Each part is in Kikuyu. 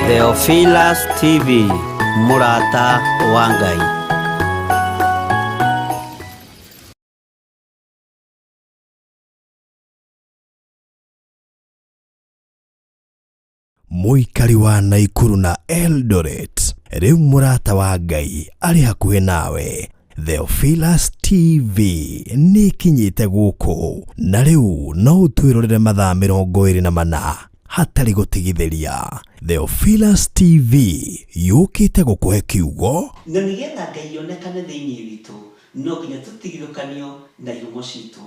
Theophilus TV, mũrata wa Ngai. Mũikari wa Naikuru na Eldoret, rĩu mũrata wa Ngai arĩ hakuhĩ nawe. Theophilus TV nĩ ĩkinyĩte gũkũ na rĩu no ũtwĩrorere mathaa 24 hatarĩ gũtigithĩria. Theophilus TV yũkĩte gũkũhe kiugo Na nĩgetha Ngai onekane thĩinĩ witũ, no nginya tũtigithũkanio na ihumo citũ.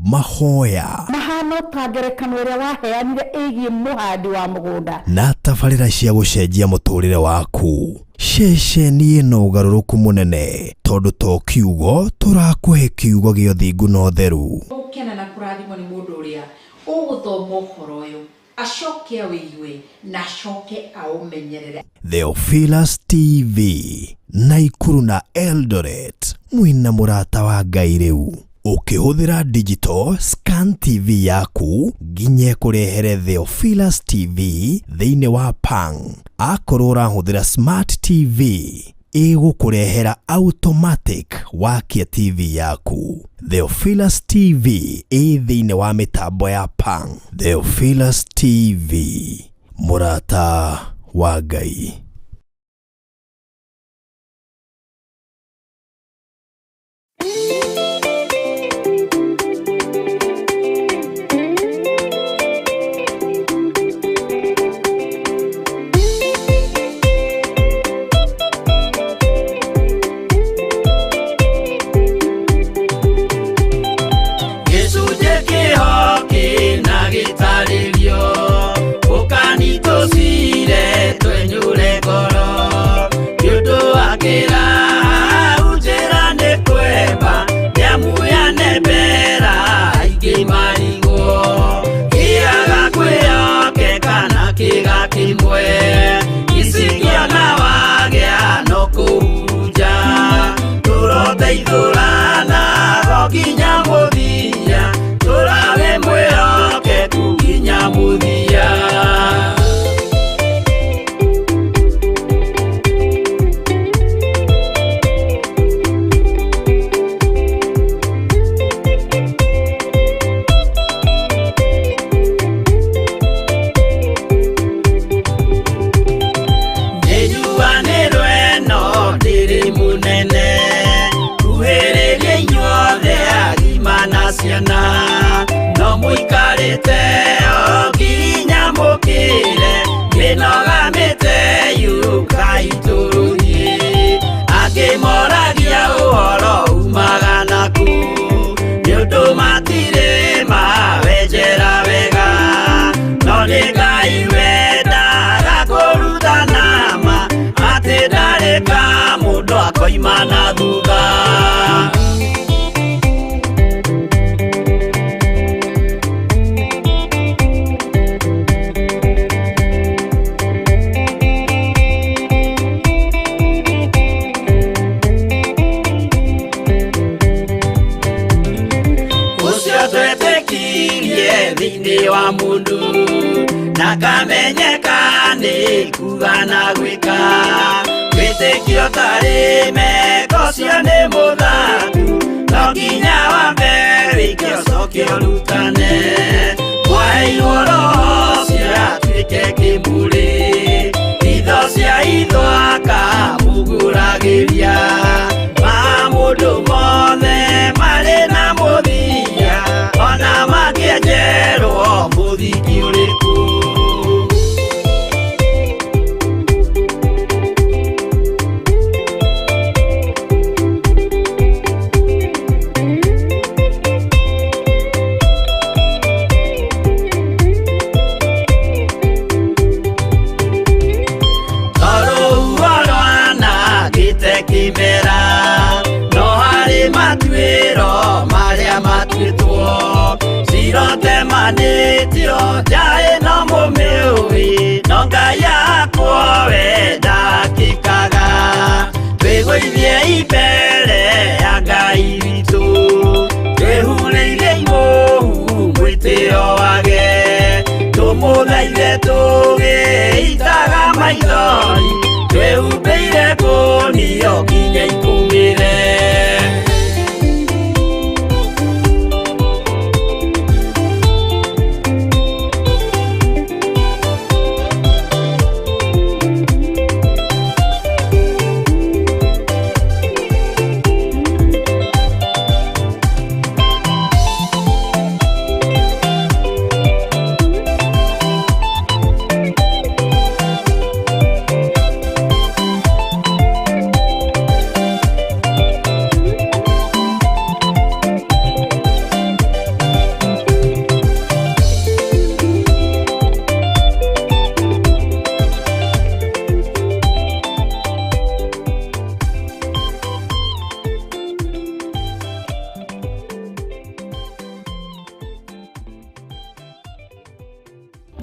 Mahoya Mahana ta ngerekano ĩrĩa waheanire ĩgiĩ mũhandi wa mũgũnda. Na tabarĩra cia gũcenjia mũtũrĩre waku. Ceceni ĩno ũgarũrũku mũnene tondũ to kiugo tũrakũhe, kiugo gĩa ũthingu na ũtheru. Gũkena na kũrathimwo nĩ mũndũ ũrĩa ũgũthoma ũhoro ũyũ, acoke awĩigue na acoke aũmenyerere. Theophilus TV, Naikuru na Eldoret, mwĩna mũrata wa Ngai rĩu. Ũkĩhũthĩra digital scan TV yaku nginya ĩkũrehere Theophilus TV thĩinĩ wa Pang. Akorwo ũrahũthĩra smart TV, ĩgũkũrehera automatic wakia TV yaku. Theophilus TV ĩ thĩinĩ wa mĩtambo ya Pang. Theophilus TV, mũrata wa Ngai. Gĩcunjĩ kĩho kĩna gĩtarĩrio ũkani tũcire twenyũre ngoro nĩ ũndũ wa kĩra njĩra nĩ kwemba nĩamu yanembera aingĩ marigwo kĩaga kwĩyokeka na kĩga kĩmwe icingĩona wagĩa no kũhurunja tũroteithũrana ho nginya mũthia tũrawe mwĩhokeku nginya mũthia. Nĩnjuanĩrwo ĩno ndĩrĩ mũnene kuhĩrĩria inyuothe agima na ciana no mũikarĩte o nginya mũkĩre mĩnoga mĩte yũkai tũrũthiĩ angĩ moragia ũhoro umaga naku nĩ ũndũ matirĩ mawenjera wega no nĩ Ngai wendaga kũrutana ma atĩ ndarĩ ka mũndũ akoima na thutha. Ũcio twetĩkirie thĩinĩ wa mũndũ na kamenyeka nĩ kuga na gwĩka wĩtĩkio tarĩ meko ũcio nĩ mũthaku no nginya wambe wĩke ũcoke ũrutane mwaheirwo roho ũcio atuĩke kĩmũrĩ itho cia itho akamũgũragĩria ma mũndũ mothe marĩ na mũthia ona mangĩenjerwo mũthingi ũrĩkũ. Tondũ rwanangĩte kĩmera no harĩ matuĩro marĩa matuĩtwo cirotemanĩtio njaĩ no mũmĩũĩ no Ngai akwo we ndakĩkaga twĩgũithie imbere ya Ngai witũ twĩhurĩire imũhu mwĩtĩo wage tũmũthaithe tũgĩitaga maitho. maithori twĩhumbĩire ngũnio nginya ikumĩre.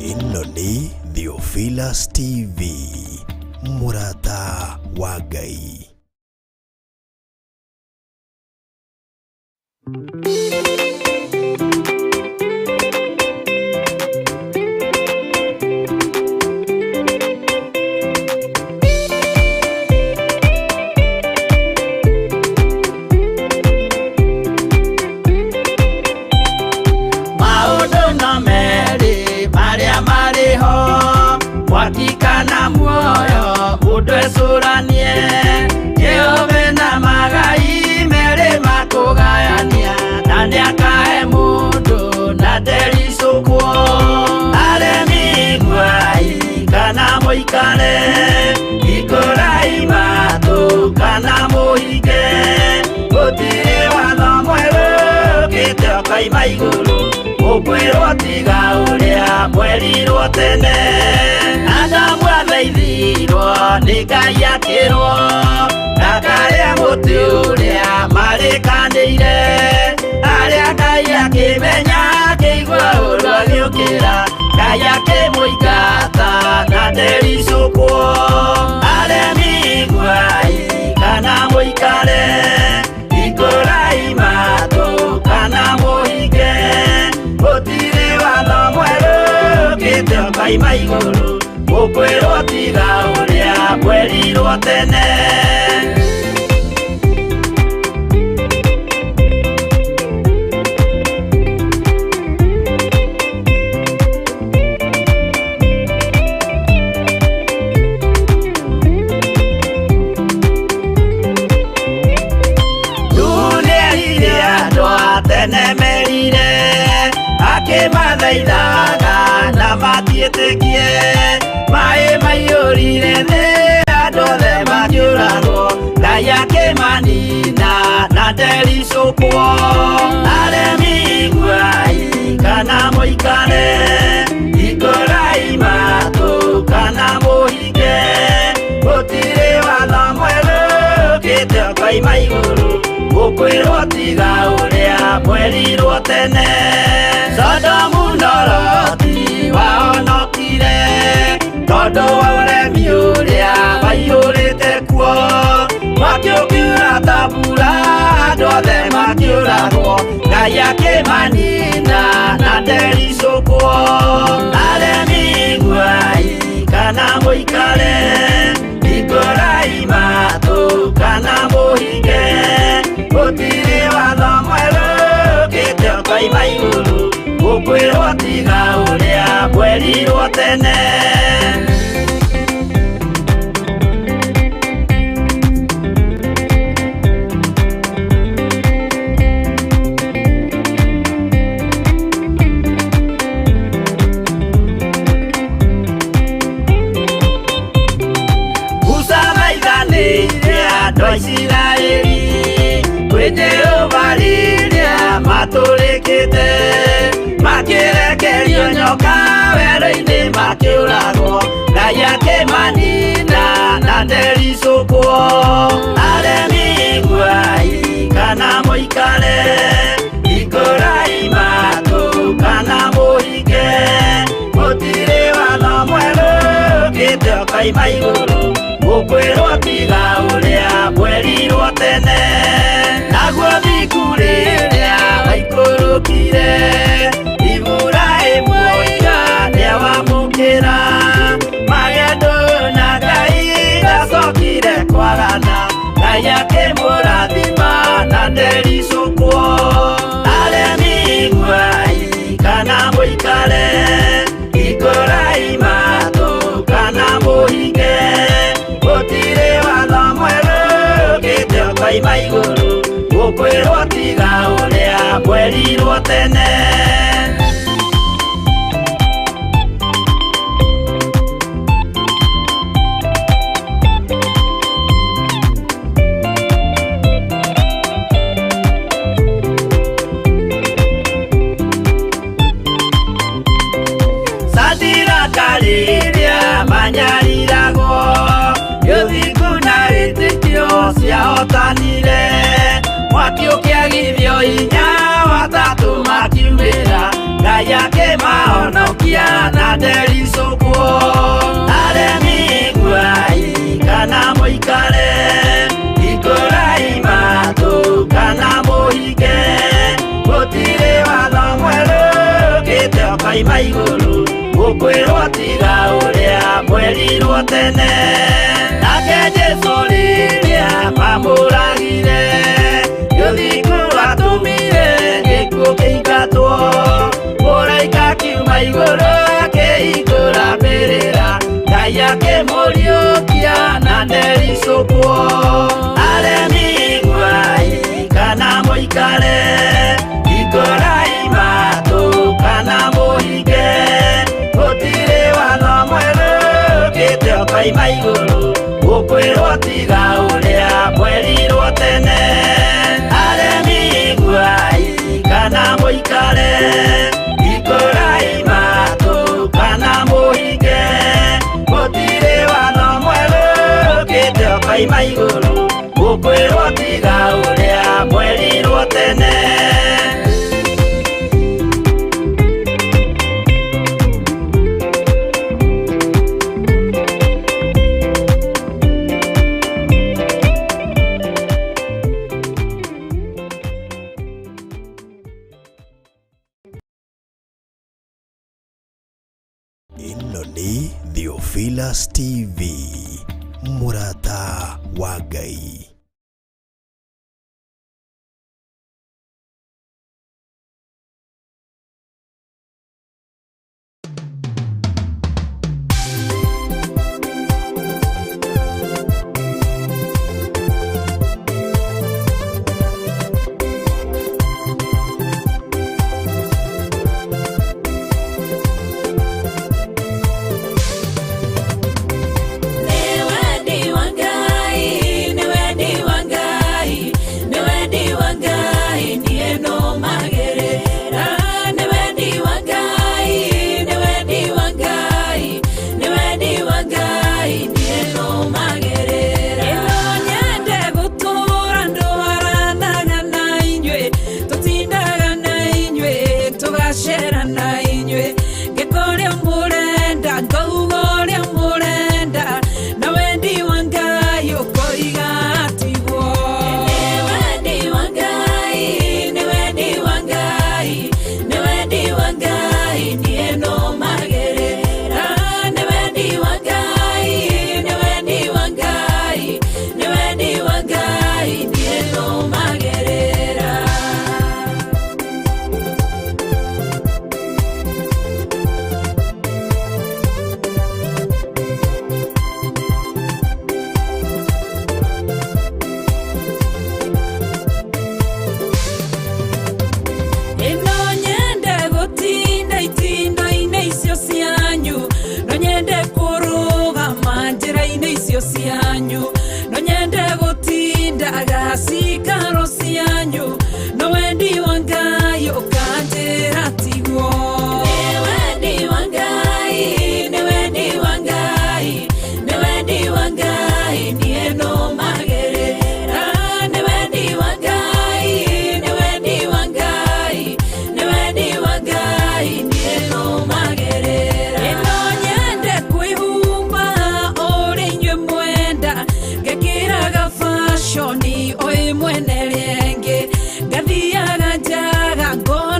Ĩno nĩ Theophilus TV, mũrata wa Ngai. Maũndũ no merĩ marĩa marĩ ho, mwaki kana muoyo, mũndũ ecũranie. Jehova na magai merĩ makũgayania, na nĩakahe mũndũ na ndericũkwo. Aremi iguai kana mũikare, hingũrai matũ kana mũhinge, gũtirĩ watho mwerũ ũkĩte ũkoima igũrũ, ũkwĩrwo tiga ũrĩa mwerirwo tene. Adamu athaithirwo nĩ Ngai akĩrwo, ndakarĩa mũtĩ ũrĩa marĩkanĩire. Arĩa Ngai akĩmenya akĩigua ũũru agĩũkĩra, Ngai akĩmũingata na ndericũkwo. Aremi iguai kana mũikare, hingũrai matũ kana mũhinge, gũtirĩ watho mwerũ ũkĩte ũkoima igũrũ, ũkwĩrwo tiga ũrĩa mwerirwo tene. Nĩerire andũ a tene merire, akĩmathaithaga na matiĩtĩkie. Maĩ maiyũrire thĩ, andũ othe makĩũragwo, Ngai akĩmanina na ndericũkwo. Aremi iguai kana mũikare, hingũrai matũ kana mũhinge, gũtirĩ watho mwerũ ũkĩte ũkoima igũrũ, ũkwĩrwo tiga ũrĩa mwerirwo tene. Sodomu na Loti wahonokire, tondũ wa ũremi ũrĩa waiyũrĩte kuo. Mwaki ũkiura ta mbura, andũ othe makĩũragwo, Ngai akĩmanina na ndericũkwo. Aremi iguai kana mũikare, hingũrai matũ kana mũhinge, gũtirĩ watho mwerũ ũkĩte ũkoima igũrũ, ũkwĩrwo tiga ũrĩa mwerirwo tene. Musa maithanĩire andũ a Isiraeli kwĩ Jehova rĩrĩa matũrĩkĩte, makĩrekerio nyoka werũ-inĩ makĩũragwo, Ngai akĩmanina na ndericũkwo. Aremi iguai kana mũikare, hingũrai matũ kana mũhinge, gũtirĩ watho mwerũ ũkĩte ũkoima igũrũ, ũkwĩrwo tiga ũrĩa mwerirwo tene. Naguo thingu rĩrĩa waikũrũkire, Iburahĩmu oiga nĩawamũkĩra, magendo na Mwaki ũkĩagithio hinya watatũ makiumĩra Ngai akĩmahonokia na ndericũkwo. Aremi iguai kana mũikare, hingũrai matũ kana mũhinge, gũtirĩ watho mwerũ ũkĩte ũkoima igũrũ, gũkwĩrwo tiga ũrĩa mwerirwo tene. Nake Jesũ rĩrĩa mamũragire, gĩthingu atũmire gĩkuũ kĩingatwo, mũraika akiuma igũrũ akĩhingũra mbĩrĩra, Ngai akĩmũriũkia na ndericũkwo. Aremi iguai kana mũikare, hingũrai matũ kana mũhinge, gũtirĩ watho mwerũ ũkĩte ũkoima igũrũ, gũkwĩrwo tiga ũrĩa mwerirwo tene. Aremi iguai kana mũikare, hingũrai matũ kana mũhinge, gũtirĩ watho mwerũ ũkĩte ũkoima igũrũ, gũkwĩrwo tiga ũrĩa mwerirwo tene. Ĩno nĩ Theophilus TV, mũrata wa Ngai. Nĩ wendi wa Ngai, nĩ wendi wa Ngai, nĩ wendi wa Ngai, niĩ nũmagĩrĩra. Nĩ wendi wa Ngai, nĩ wendi wa Ngai, nĩ wendi wa Ngai, niĩ nũmagĩrĩra. Ĩno nyende gũtũũra ndwaranaga na inyuĩ, tũtindaga na inyuĩ, tũgacera na inyuĩ, ngĩka ũrĩa mũrenda, ngauga ũrĩa mũrenda, na wendi wa Ngai ũkoiga tiguo. Nĩ wendi wa Ngai, nĩ wendi wa Ngai, nĩ wendi wa Ngai, niĩ nũmagĩrĩra. Nĩ wendi wa Ngai, nĩ wendi wa Ngai, nĩ wendi wa Ngai, niĩ nũmagĩrĩra. Ĩno nyende gũtinda itindo-inĩ icio cianyu, no nyende kũrũgama njĩra-inĩ icio cianyu, no nyende gũtindaga cikaro cianyu, no wendi wa Ngai ũkanjĩra tiguo. Nĩ wendi wa Ngai, nĩ wendi wa Ngai, nĩ wendi wa Ngai, niĩ nũmagĩrĩra. Nĩ wendi wa Ngai, nĩ wendi wa Ngai, nĩ wendi wa Ngai, niĩ nũmagĩrĩra. Ĩno nyende kwĩhumba ũrĩa inyuĩ mwenda, ngekĩraga fashion o ĩmwe na ĩrĩa ĩngĩ, ngathiaga njaga ngona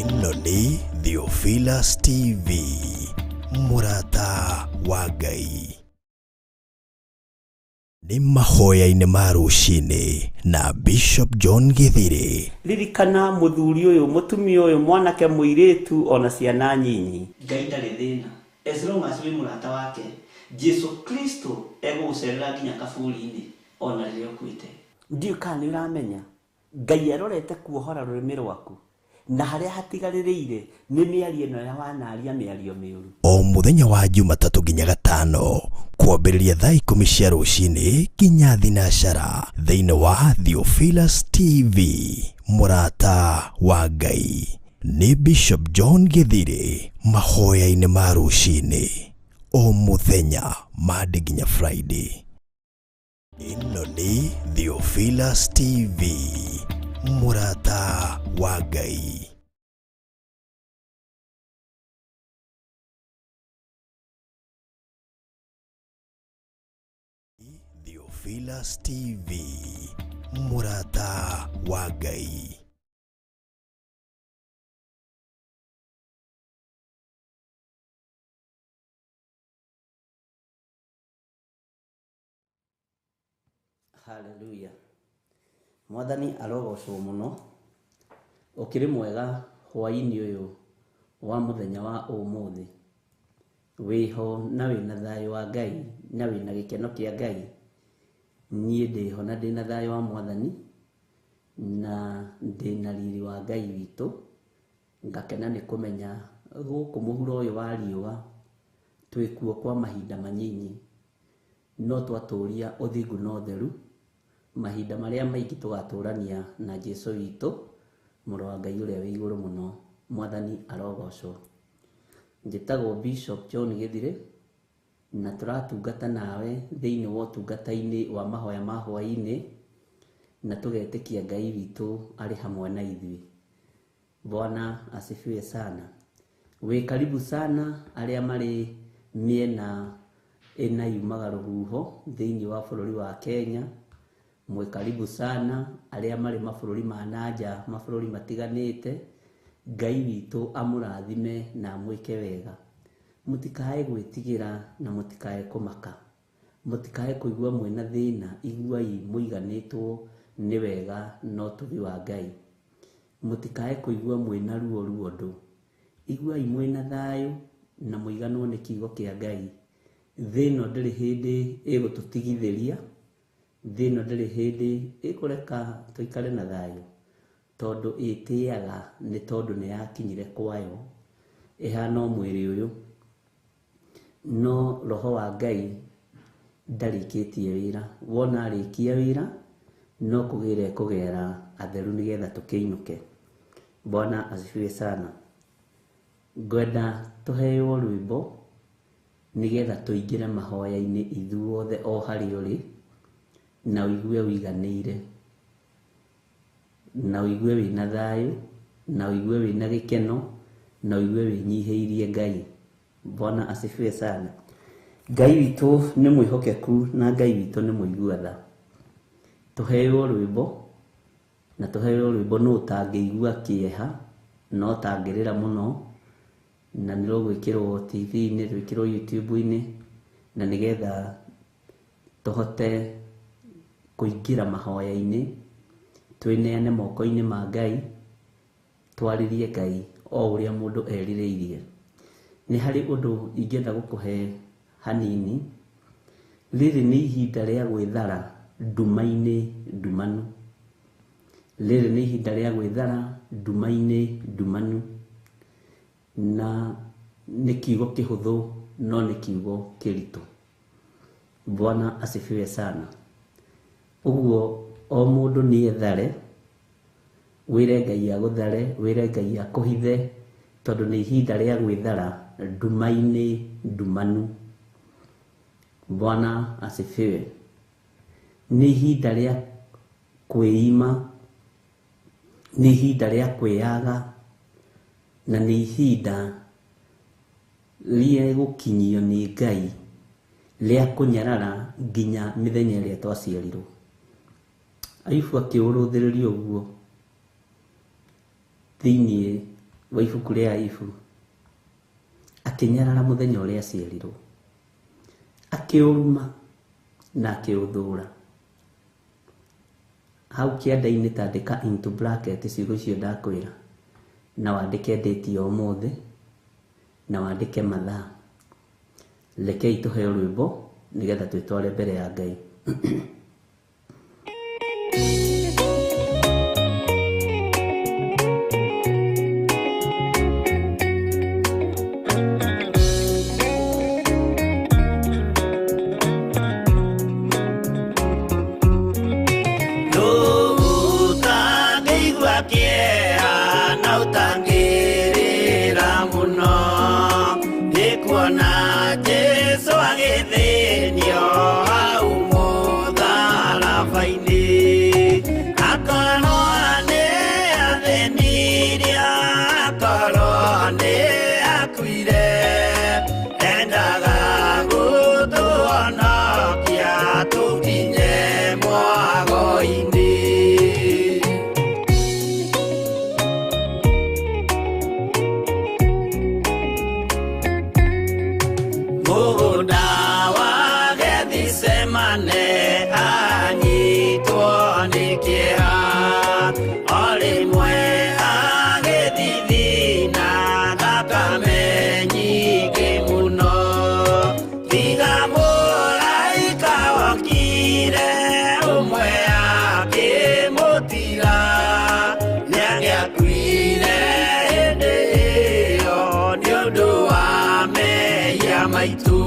Ĩno nĩ Theophilus TV, mũrata wa Ngai. Nĩ mahoya-inĩ ma rũcinĩ na Bishop John Githiri. Ririkana mũthuri ũyũ, mũtumia ũyũ, mwanake, mũirĩtu ona ciana nyinyi. Ngai ndarĩ thĩna as long as wĩ mũrata wake. Jesu Kristo egũgũcerera nginya kaburi-inĩ ona rĩrĩa ũkuĩte. Ndiũĩ kana nĩ ũramenya Ngai arorete kuohora rũrĩmĩ rwaku na harĩa hatigarĩrĩire nĩ mĩario ĩno ya wanaria mĩario mĩũru. O mũthenya wa Jumatatũ nginya Gatano kwambĩrĩria thaa 10 cia rũcinĩ nginya 12 thĩinĩ wa Theophilus TV, mũrata wa Ngai. Nĩ Bishop John Githiri mahoya-inĩ ma rũcinĩ o mũthenya Monday nginya Friday. Ĩno nĩ Theophilus TV, mũrata wa Ngai. Theophilus TV, mũrata wa Ngai. Haleluya. Mwathani arogocwo mũno. Ũkĩrĩ mwega hwaĩ-inĩ ũyũ wa mũthenya wa ũmũthĩ. Wĩho na wĩna thayũ wa Ngai na wĩna gĩkeno kĩa Ngai. Niĩ ndĩho na ndĩna thayũ wa Mwathani na ndĩna riri wa Ngai witũ. Ngakena nĩ kũmenya gũkũ mũhuro ũyũ wa riũa twĩkuo kwa mahinda manyinyi, no twatũria ũthingu na ũtheru mahinda marĩa maingĩ tũgatũrania na Jesu witũ, mũrũ wa Ngai ũrĩa wĩ igũrũ mũno. Mwathani arogocwo. Njĩtagwo Bishop John Githiri na tũratungata nawe thĩinĩ wa ũtungata-inĩ wa mahoya ma hwaĩ-inĩ, na tũgetĩkia Ngai witũ arĩ hamwe na ithuĩ. Bwana asifiwe sana. Wĩ karibu sana arĩa marĩ mĩena ĩna yumaga rũhuho thĩinĩ wa bũrũri wa Kenya. Mwĩ karibu sana arĩa marĩ mabũrũri ma nanja, mabũrũri matiganĩte. Ngai witũ amũrathime na amwĩke wega. Mũtikae gwĩtigĩra na mũtikae kũmaka, mũtikae kũigua mwĩna thĩna. Iguai mũiganĩtwo nĩ wega na ũtugi wa Ngai. Mũtikae kũigua mwĩna ruo ruondũ. Iguai mwĩna thayũ na mũiganwo nĩ kiugo kĩa Ngai. Thĩ ĩno ndĩrĩ hĩndĩ ĩgũtũtigithĩria, thĩ ĩno ndĩrĩ hĩndĩ ĩkũreka tũikare na thayũ, tondũ ĩtĩaga nĩ tondũ nĩ yakinyire kwayo ĩhana o mwĩrĩ ũyũ. No roho wa Ngai ndarĩkĩtie wĩra. Wona arĩkia wĩra no kũgĩra ekũgera atheru nĩgetha tũkĩinũke. Bwana asifiwe sana. Ngwenda tũheo rwĩmbo nĩgetha tũingĩre mahoya-inĩ ithuothe o harĩa ũrĩ, na ũigue ũiganĩire, na ũigue wĩna thayũ, na ũigue wĩna gĩkeno, na ũigue wĩnyihĩirie Ngai. Bwana asifiwe sana. Ngai witũ nĩ mwĩhokeku na Ngai witũ nĩ mũigua tha. Tũheo rwĩmbo na tũheo rwĩmbo nũ ũtangĩigua kĩeha no ũtangĩrĩra mũno, na nĩ rũgwĩkĩrwo TV-inĩ, rwĩkĩrwo YouTube-inĩ, na nĩgetha tũhote kũingĩra mahoya-inĩ, twĩneane moko-inĩ ma Ngai, twarĩrie Ngai o ũrĩa mũndũ erirĩirie. Nĩ harĩ ũndũ ingĩenda gũkũhe hanini. Rĩrĩ nĩ ihinda rĩa gwĩthara nduma-inĩ ndumanu. Rĩrĩ nĩ ihinda rĩa gwĩthara nduma-inĩ ndumanu, na nĩ kiugo kĩhũthũ no nĩ kiugo kĩritũ. Bwana asifiwe sana. Ũguo o mũndũ nĩ ethare, wĩre Ngai agũthare, wĩre Ngai akũhithe, tondũ nĩ ihinda rĩa gwĩthara nduma-inĩ ndumanu. Bwana asifiwe. Nĩ ihinda rĩa kwĩima, nĩ ihinda rĩa kwĩyaga, na nĩ ihinda rĩa gũkinyio nĩ Ngai rĩa kũnyarara nginya mĩthenya ĩrĩa twaciarirwo. Ayubu akĩũrũthĩrĩria ũguo thĩinĩ Wa ibuku rĩa Ayubu akĩnyarara mũthenya ũrĩa aciarirwo, akĩũruma na akĩũthũra. Hau kĩanda-inĩ tandĩka into bracket ciugo icio ndakwĩra, na wandĩke date ya ũmũthĩ, na wandĩke mathaa. Rekei tũheo rwĩmbo nĩgetha twĩtware mbere ya Ngai. Ũtangĩigua kĩeha na ũtangĩrĩra mũno nĩ kuona Jesũ agĩthĩnio hau mũtharaba-inĩ. Akorwo nĩ athĩnirio, akorwo nĩ akuire, endaga gũtũhonokia tũkinye mwago-inĩ. Mũgũnda wa Gethisemane anyitwo nĩ kĩeha, o rĩmwe agĩthithina thakame nyingĩ mũno. Tiga mũraika wokire ũmwe akĩmũtiga, nĩangĩakuire hĩndĩ ĩyo nĩ ũndũ wa mehia maitũ.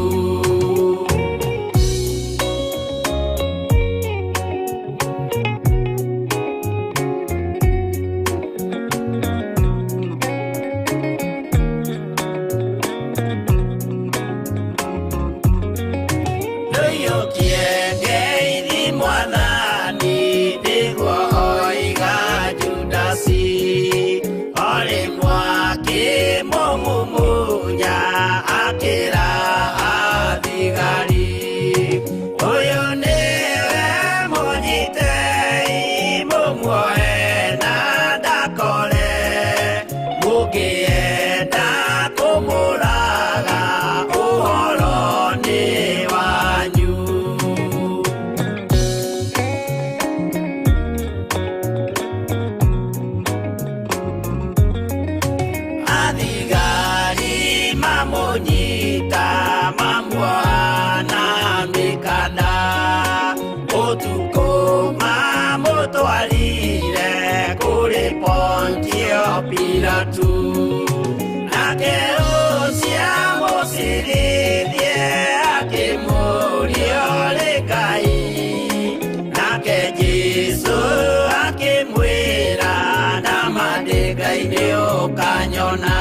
Ndũiyũkie ngeithi Mwathani, nĩguo oiga Judasi, o rĩmwe akĩmũmumunya akĩra athigari, ũyũ nĩwe mũnyitei mũmuoe na ndakore, mũngĩenda kũmũraga ũhoro nĩ wanyu. Athigari mamũnyita mamuoha na mĩkanda, ũtukũ mamũtwarire kũrĩ Pontio Pilatu, nake ũcio amũcirithie akĩmũũria ũrĩ Ngai, nake Jesũ akĩmwĩra nama ndĩ Ngai nĩũkanyona.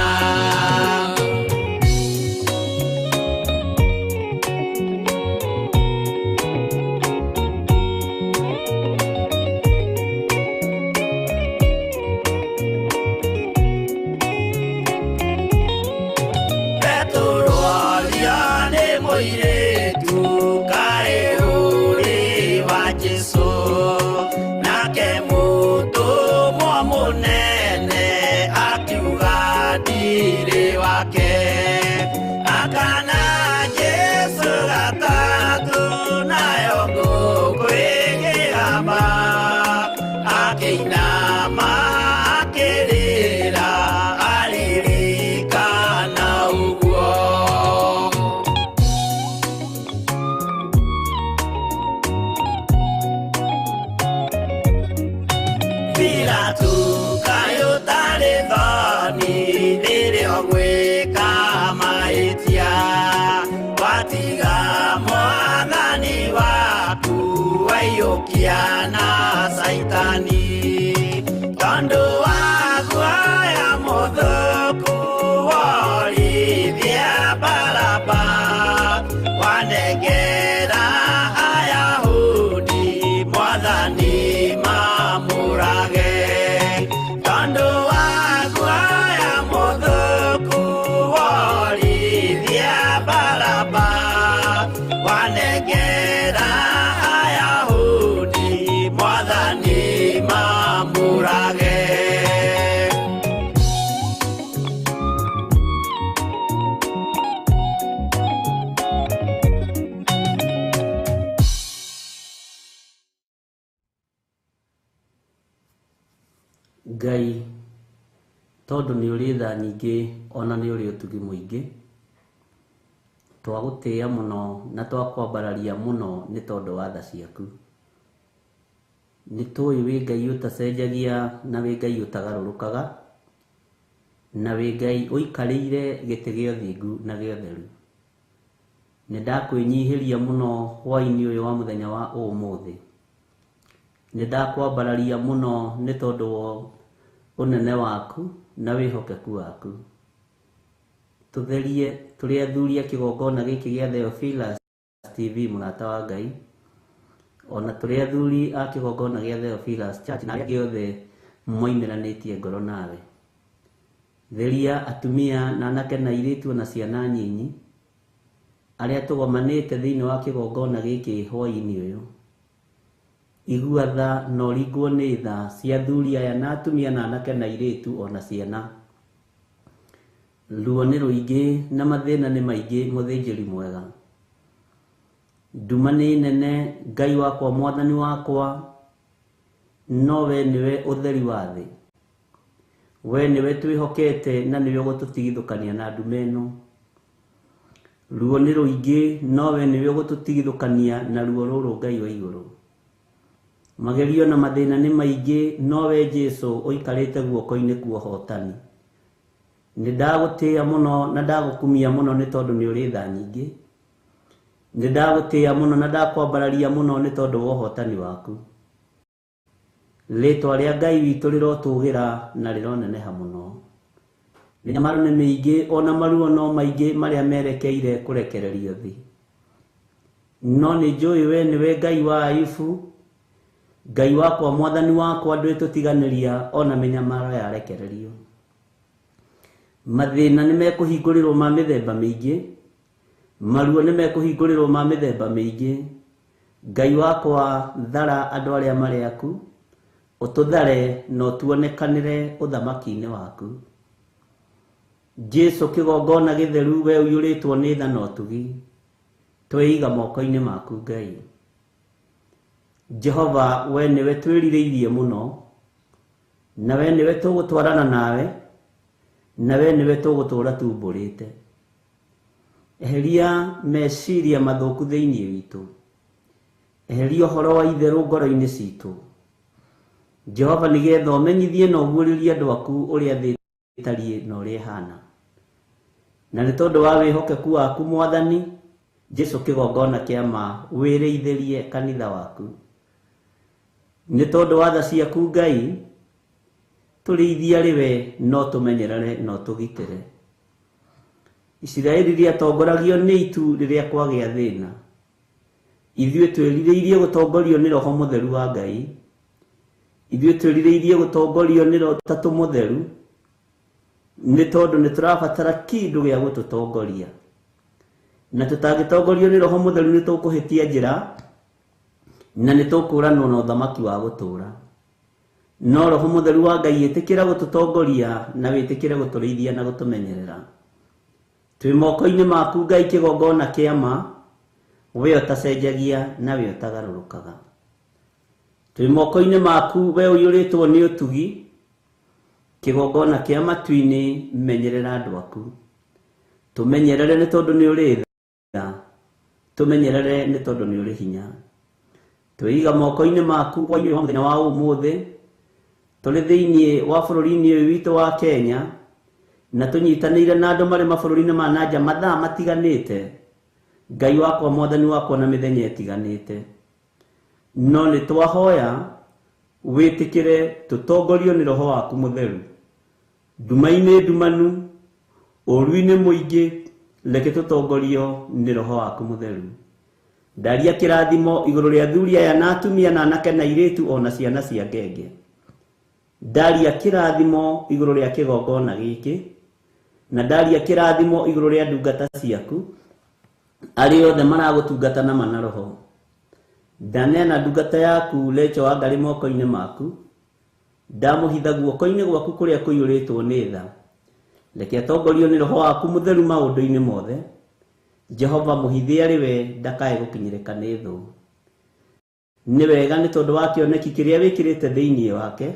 Petero orio nĩ mũirĩtu kaĩ ũrĩ wa Jesũ, nake mũtũmwo mũnene akiuga ndirĩ wake. Akana Jesũ gatatũ nayo ngũkũ ĩkĩgamba, akĩinama akĩrĩra aririkana ũguo. Pilatu kaĩ ũtarĩ thoni rĩrĩa ũgwĩka mahĩtia, watiga Mwathani waku waiyũkia na Caitani, tondũ wa guoya mũthũku worithia Baraba, wanengera Ayahudi Mwathani mamũrage, tondũ wa guoya mũthũku worithia Baraba, wanengera Ayahudi Mwathani mamũrage. Ngai tondũ nĩ ũrĩ tha nyingĩ ona nĩ ũrĩ ũtugi mũingĩ, twagũtĩĩa mũno na twakwambararia mũno nĩ tondũ wa tha ciaku. Nĩ tũĩ wĩ Ngai ũtacenjagia na wĩ Ngai ũtagarũrũkaga, na wĩ Ngai ũikarĩire gĩtĩ gĩa ũthingu na gĩa ũtheru. Nĩ ndakwĩnyihĩria mũno hwaĩ-inĩ ũyũ wa mũthenya wa ũmũthĩ. Nĩ ndakwambararia mũno nĩ tondũ wa ũnene waku na wĩhokeku waku. Tũtherie tũrĩ athuri a kĩgongona gĩkĩ gĩa Theophilus TV mũrata wa Ngai, ona tũrĩ athuri a kĩgongona gĩa Theophilus Church na arĩa angĩ othe moimĩranĩtie ngoro nawe. Theria atumia na anake na airĩtu ona ciana nyinyi arĩa tũgomanĩte thĩinĩ wa kĩgongona gĩkĩ hwaĩ-inĩ ũyũ. Igua tha na ũringwo nĩ tha cia athuri aya na atumia na anake na airĩtu ona ciana. Ruo nĩ rũingĩ na mathĩna nĩ maingĩ mũthĩnjĩri mwega. Nduma nĩ nene Ngai wakwa mwathani wakwa, no we nĩwe ũtheri wa thĩ. We nĩwe twĩhokete na nĩwe ũgũtũtigithũkania na nduma ĩno. Ruo nĩ rũingĩ no we nĩwe ũgũtũtigithũkania na ruo rũrũ Ngai wa igũrũ. Magerio na mathĩna nĩ maingĩ no we Jesũ ũikarĩte guoko-inĩ kwa ũhotani. Nĩ ndagũtĩĩa mũno na ndagũkumia mũno nĩ tondũ nĩ ũrĩ tha nyingĩ. Nĩ ndagũtĩĩa mũno na ndakwambararia mũno nĩ tondũ wa ũhotani waku. Rĩtwa rĩa Ngai witũ rĩrotũgĩra na rĩroneneha mũno. Mĩnyamaro nĩ mĩingĩ ona maruo no maingĩ marĩa merekeire kũrekererio thĩ. No nĩ njũĩ we nĩwe Ngai wa Ayubu, Ngai wakwa mwathani wakwa ndwĩtũtiganĩria ona mĩnyamaro yarekererio. Mathĩna nĩ mekũhingũrĩrwo ma mĩthemba mĩingĩ, maruo nĩ mekũhingũrĩrwo ma mĩthemba mĩingĩ. Ngai wakwa thara andũ arĩa marĩ aku, ũtũthare na ũtuonekanĩre ũthamaki-inĩ waku. Jesũ kĩgongona gĩtheru we ũiyũrĩtwo nĩ tha na ũtugi, tweiga moko-inĩ maku Ngai. Jehova we nĩwe twĩrirĩirie mũno, na we nĩwe tũgũtwarana nawe, na we nĩwe tũgũtũũra tumbũrĩte. Eheria meciria mathũku thĩinĩ witũ, eheria ũhoro wa itherũ ngoro-inĩ citũ. Jehova nĩgetha ũmenyithie na ũguũrĩrie andũ aku ũrĩa thĩ ĩtariĩ na ũrĩa ĩhana. Na nĩ tondũ wa wĩhokeku waku mwathani, Jesũ kĩgongona kĩa ma wĩrĩithĩrie kanitha waku. Nĩ tondũ wa tha ciaku Ngai, tũrĩithie arĩ we no tũmenyerere na ũtũgitĩre. Isiraeli rĩatongoragio nĩ itu rĩrĩa kwagĩa thĩna. Ithuĩ twĩrirĩirie gũtongorio nĩ Roho Mũtheru wa Ngai. Ithuĩ twĩrirĩirie gũtongorio nĩ Roho Ũtatũ Mũtheru, nĩ tondũ nĩ tũrabatara kĩndũ gĩa gũtũtongoria. Na tũtangĩtongorio nĩ Roho Mũtheru nĩ tũkũhĩtia njĩra na nĩ tũkũranwo na ũthamaki wa gũtũũra. No Roho Mũtheru wa Ngai ĩtĩkĩra gũtũtongoria na wĩtĩkĩre gũtũrĩithia na gũtũmenyerera. Twĩ moko-inĩ maku Ngai kĩgongona kĩa ma, we ũtacenjagia na we ũtagarũrũkaga. Twĩ moko-inĩ maku we ũiyũrĩtwo nĩ ũtugi, kĩgongona kĩa matu-inĩ menyerera andũ aku. Tũmenyerere nĩ tondũ nĩ ũrĩ tha, tũmenyerere nĩ tondũ nĩ ũrĩ hinya. Twĩiga moko-inĩ maku hwaĩ-inĩ wa mũthenya wa ũmũthĩ, tũrĩ thĩinĩ wa bũrũri-inĩ ũyũ witũ wa Kenya, na tũnyitanĩire na andũ marĩ mabũrũri-inĩ ma nanja mathaa matiganĩte, Ngai wakwa mwathani wakwa na mĩthenya ĩtiganĩte. No nĩ twahoya wĩtĩkĩre tũtongorio nĩ Roho waku Mũtheru. Nduma-inĩ ndumanu, ũũru-inĩ mũingĩ, reke tũtongorio nĩ Roho waku Mũtheru. Ndaria kĩrathimo igũrũ rĩa athuri aya na atumia na anake na airĩtu ona ciana cia ngenge. Ndaria kĩrathimo igũrũ rĩa kĩgongona gĩkĩ, na ndaria kĩrathimo igũrũ rĩa ndungata ciaku, arĩa othe maragũtungata na ma na roho. Ndaneana ndungata yaku Lecho wa Ngarĩ moko-inĩ maku, ndamũhitha guoko-inĩ gwaku kũrĩa kũiyũrĩtwo nĩ tha. Reke atongorio nĩ Roho waku Mũtheru maũndũ-inĩ mothe. Jehova mũhithe arĩ we ndakae gũkinyĩrĩka nĩ thũ. Nĩ wega nĩ tondũ wa kĩoneki kĩrĩa wĩkĩrĩte thĩinĩ wake,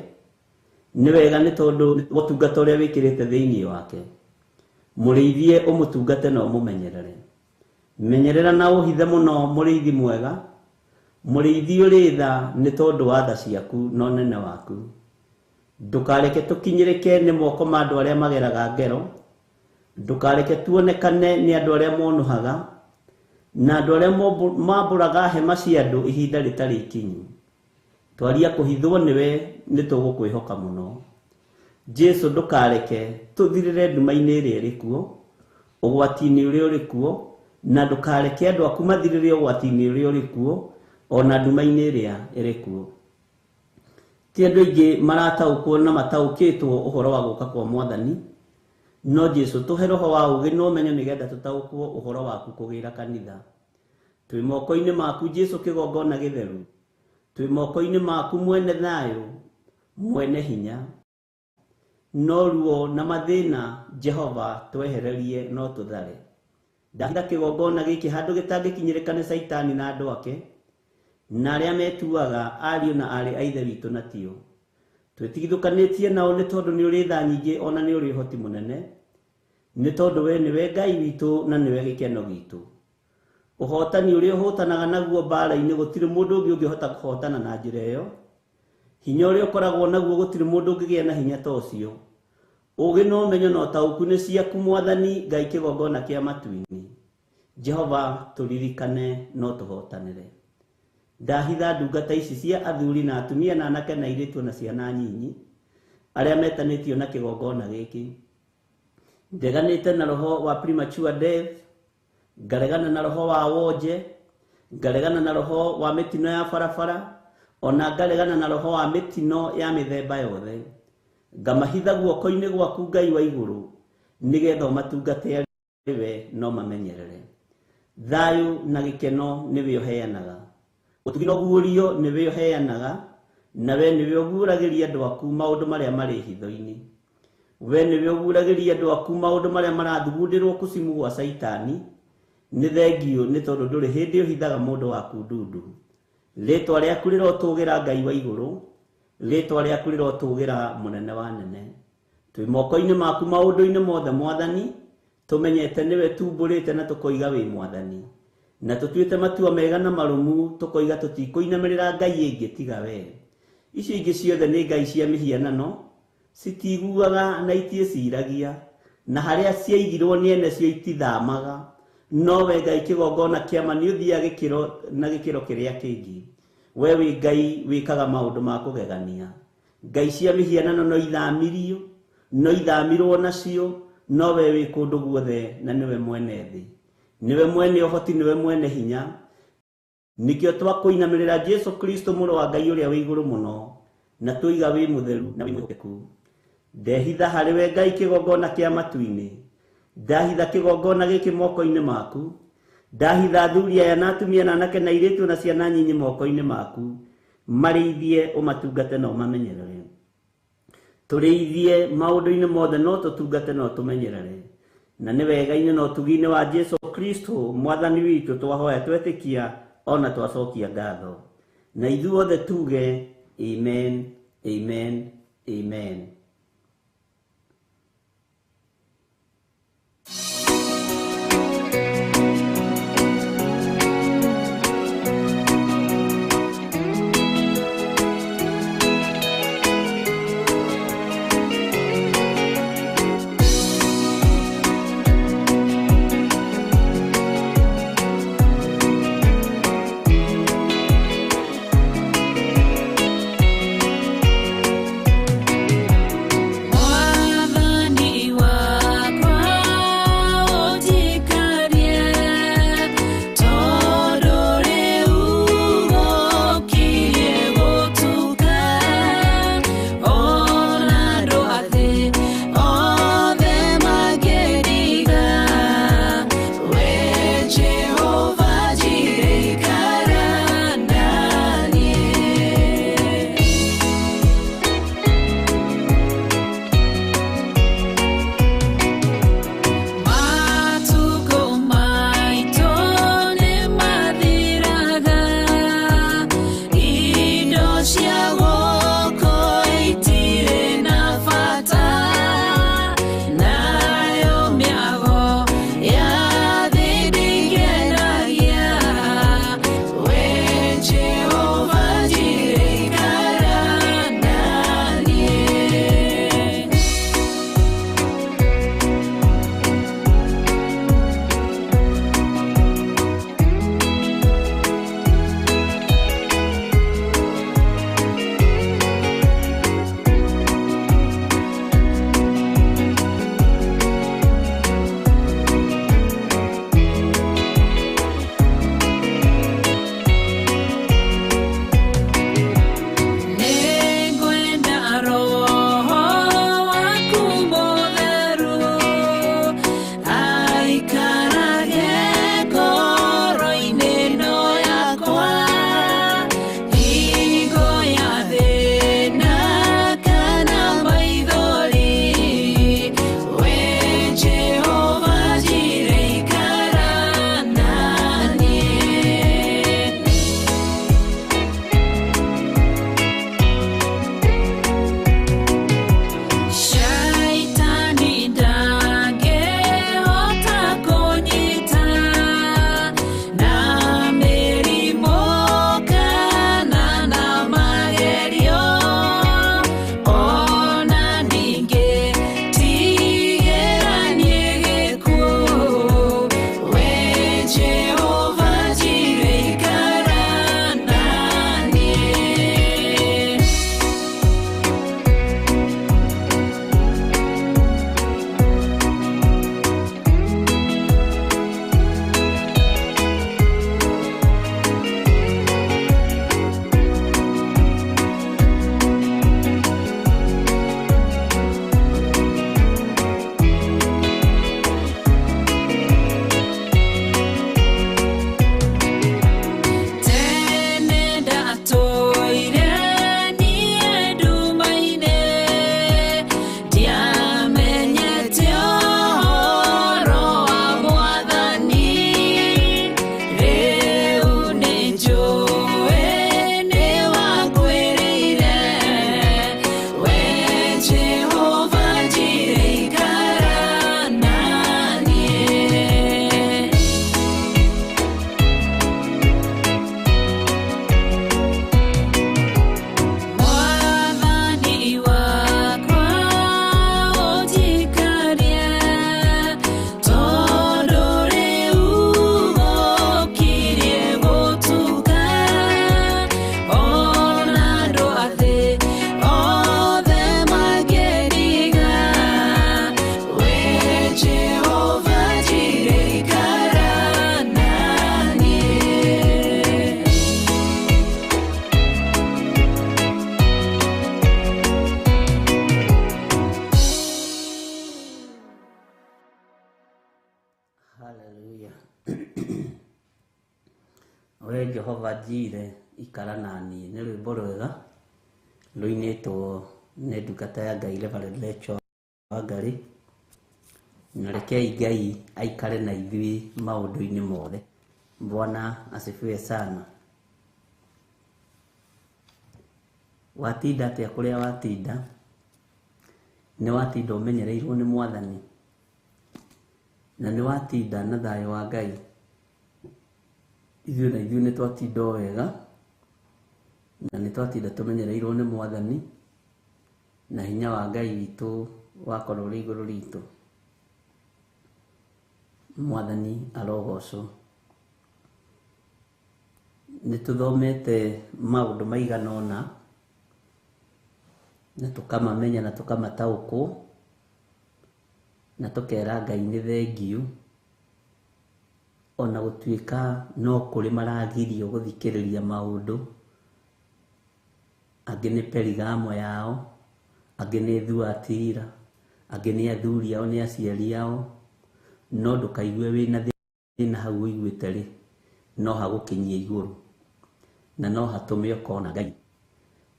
Nĩ wega nĩ tondũ ũtungata ũrĩa wĩkĩrĩte thĩinĩ wake. Mũrĩithie ũmũtungate na ũmũmenyerere. Menyerera na ũhithe mũno mũrĩithi mwega. Mũrĩithi ũrĩ tha nĩ tondũ wa tha ciaku na ũnene waku. Ndũkareke tũkinyĩrĩke nĩ moko ma andũ arĩa mageraga ngero. Ndũkareke tuonekane nĩ andũ arĩa monũhaga na andũ arĩa mambũraga hema cia andũ ihinda rĩtarĩ ikinyu. Twaria kũhithwo nĩwe nĩ tũgũkwĩhoka mũno. Jesu ndũkareke tũthirĩre nduma-inĩ ĩrĩa ĩrĩ kuo, ũgwati-inĩ ũrĩa ũrĩ kuo, na ndũkareke andũ aku mathirĩre ũgwati-inĩ ũrĩa ũrĩ kuo, ona nduma-inĩ ĩrĩa ĩrĩ kuo. Ti andũ aingĩ marataũkwo na mataũkĩtwo ũhoro wa gũka kwa Mwathani, no Jesu tũhe roho wa ũũgĩ na ũmenyo nĩgetha tũtaũkwo ũhoro waku kũgĩra kanitha. Twĩ moko-inĩ maku Jesu kĩgongona gĩtheru. Twĩ moko-inĩ maku mwene thayũ, mwene hinya. No ruo na mathĩna Jehova twehererie no tũthare. Ndahitha kĩgongona gĩkĩ handũ gĩtangĩkinyĩrĩka nĩ Caitani na andũ ake, na arĩa metuaga ariũ na aarĩ a Ithe witũ na tio. Twĩtigithũkanĩtie nao nĩ tondũ nĩ ũrĩ tha nyingĩ ona nĩ ũrĩ ũhoti mũnene, nĩ tondũ we nĩwe Ngai witũ na nĩwe gĩkeno gitũ. Ũhotani ũrĩa ũhotanaga naguo mbara-inĩ gũtirĩ mũndũ ũngĩ ũngĩhota kũhotana na njĩra ĩyo. Hinya ũrĩa ũkoragwo naguo gũtirĩ mũndũ ũngĩgĩa na hinya ta ũcio. Ũũgĩ na ũmenyo na ũtaũku nĩ ciaku Mwathani Ngai kĩgongona kĩa matu-inĩ. Jehova tũririkane no tũhotanĩre. Ndahitha ndungata ici cia athuri na atumia na anake na airĩtu na ciana nyinyi arĩa metanĩtio na kĩgongona gĩkĩ. Ndeganĩte na roho wa premature death, ngaregana na roho wa wonje, ngaregana na roho wa mĩtino ya barabara, ona ngaregana na roho wa mĩtino ya mĩthemba yothe. Ngamahitha guoko-inĩ gwaku Ngai wa igũrũ, nĩgetha ũmatungate arĩ we no mamenyerere. Thayũ na gĩkeno nĩwe ũheanaga. Ũtugi na ũguũrio nĩwe ũheanaga, na we nĩwe ũguũragĩria andũ aku maũndũ marĩa marĩ hitho-inĩ. We nĩwe ũguũragĩria andũ aku maũndũ marĩa marathugundĩrwo kucimu gwa Caitani. Nĩ thengiũ nĩ tondũ ndũrĩ hĩndĩ ũhithaga mũndũ waku ndundu. Rĩtwa rĩaku rĩrotũgĩra Ngai wa igũrũ, rĩtwa rĩaku rĩrotũgĩra mũnene wa nene. Twĩ moko-inĩ maku maũndũ-inĩ mothe Mwathani, tũmenyete nĩwe tumbũrĩte na tũkoiga wĩ Mwathani. Na tũtuĩte matua mega na marũmu tũkoiga tũtikũinamĩrĩra Ngai ĩngĩ tiga we. Icio ingĩ ciothe nĩ ngai cia mĩhianano, citiguaga na itiĩciragia, na harĩa ciaigirwo nĩ ene cio itithamaga. No we Ngai kĩgongona kĩa ma nĩ ũthiaga gĩkĩro na gĩkĩro kĩrĩa kĩngĩ. We wĩ Ngai wĩkaga maũndũ ma kũgegania. Ngai cia mĩhianano no ithamirio, no ithamirwo nacio, no we wĩ kũndũ guothe na nĩwe mwene thĩ. Nĩwe mwene ũhoti, nĩwe mwene hinya. Nĩkĩo twakũinamĩrĩra Jesu Kristo mũrũ wa Ngai ũrĩa wĩ igũrũ mũno, na tũiga wĩ mũtheru na wĩ mwĩhokeku. Ndehitha harĩ we Ngai kĩgongona kĩa matu-inĩ. Ndahitha kĩgongona gĩkĩ moko-inĩ maku. Ndahitha athuri aya na atumia na anake na airĩtu na ciana nyinyi moko-inĩ maku. Marĩithie ũmatungate na ũmamenyerere. Tũrĩithie maũndũ-inĩ mothe no tũtungate na ũtũmenyerere. Na nĩ wega-inĩ na ũtugi-inĩ wa Jesu Kristo Mwathani witũ twahoya twetĩkia ona twacokia ngatho. Na ithuothe tuge amen, amen, amen. Jehova Jire ikara naniĩ. Nĩ rwĩmbo rwega rũinĩtwo nĩ ndungata ya Ngai Reverend Rachel Wangari. Na rekei Ngai aikare na ithuĩ maũndũ-inĩ mothe. Bwana asifiwe sana. Watinda atĩa kũrĩa watinda? Nĩ watinda ũmenyereirwo nĩ Mwathani? Na nĩ watinda na thayũ wa Ngai? Ithuĩ na ithuĩ nĩ twatinda o wega, na nĩ twatinda tũmenyereirwo nĩ Mwathani, na hinya wa Ngai witũ wakorwo ũrĩ igũrũ ritũ. Mwathani arogocwo. Nĩ tũthomete maũndũ maigana ũna, na tũkamamenya na tũkamataũkwo, na tũkera Ngai nĩ thengiũ, ona gũtuĩka no kũrĩ maragirio gũthikĩrĩria maũndũ. Angĩ nĩ Perigamo yao, angĩ nĩ Thuatira, angĩ nĩ athuri ao, nĩ aciari ao, no ndũkaigue wĩna thĩna hau ũiguĩte rĩ, no hagũkinyie igũrũ, na no hatũme ũkona Ngai.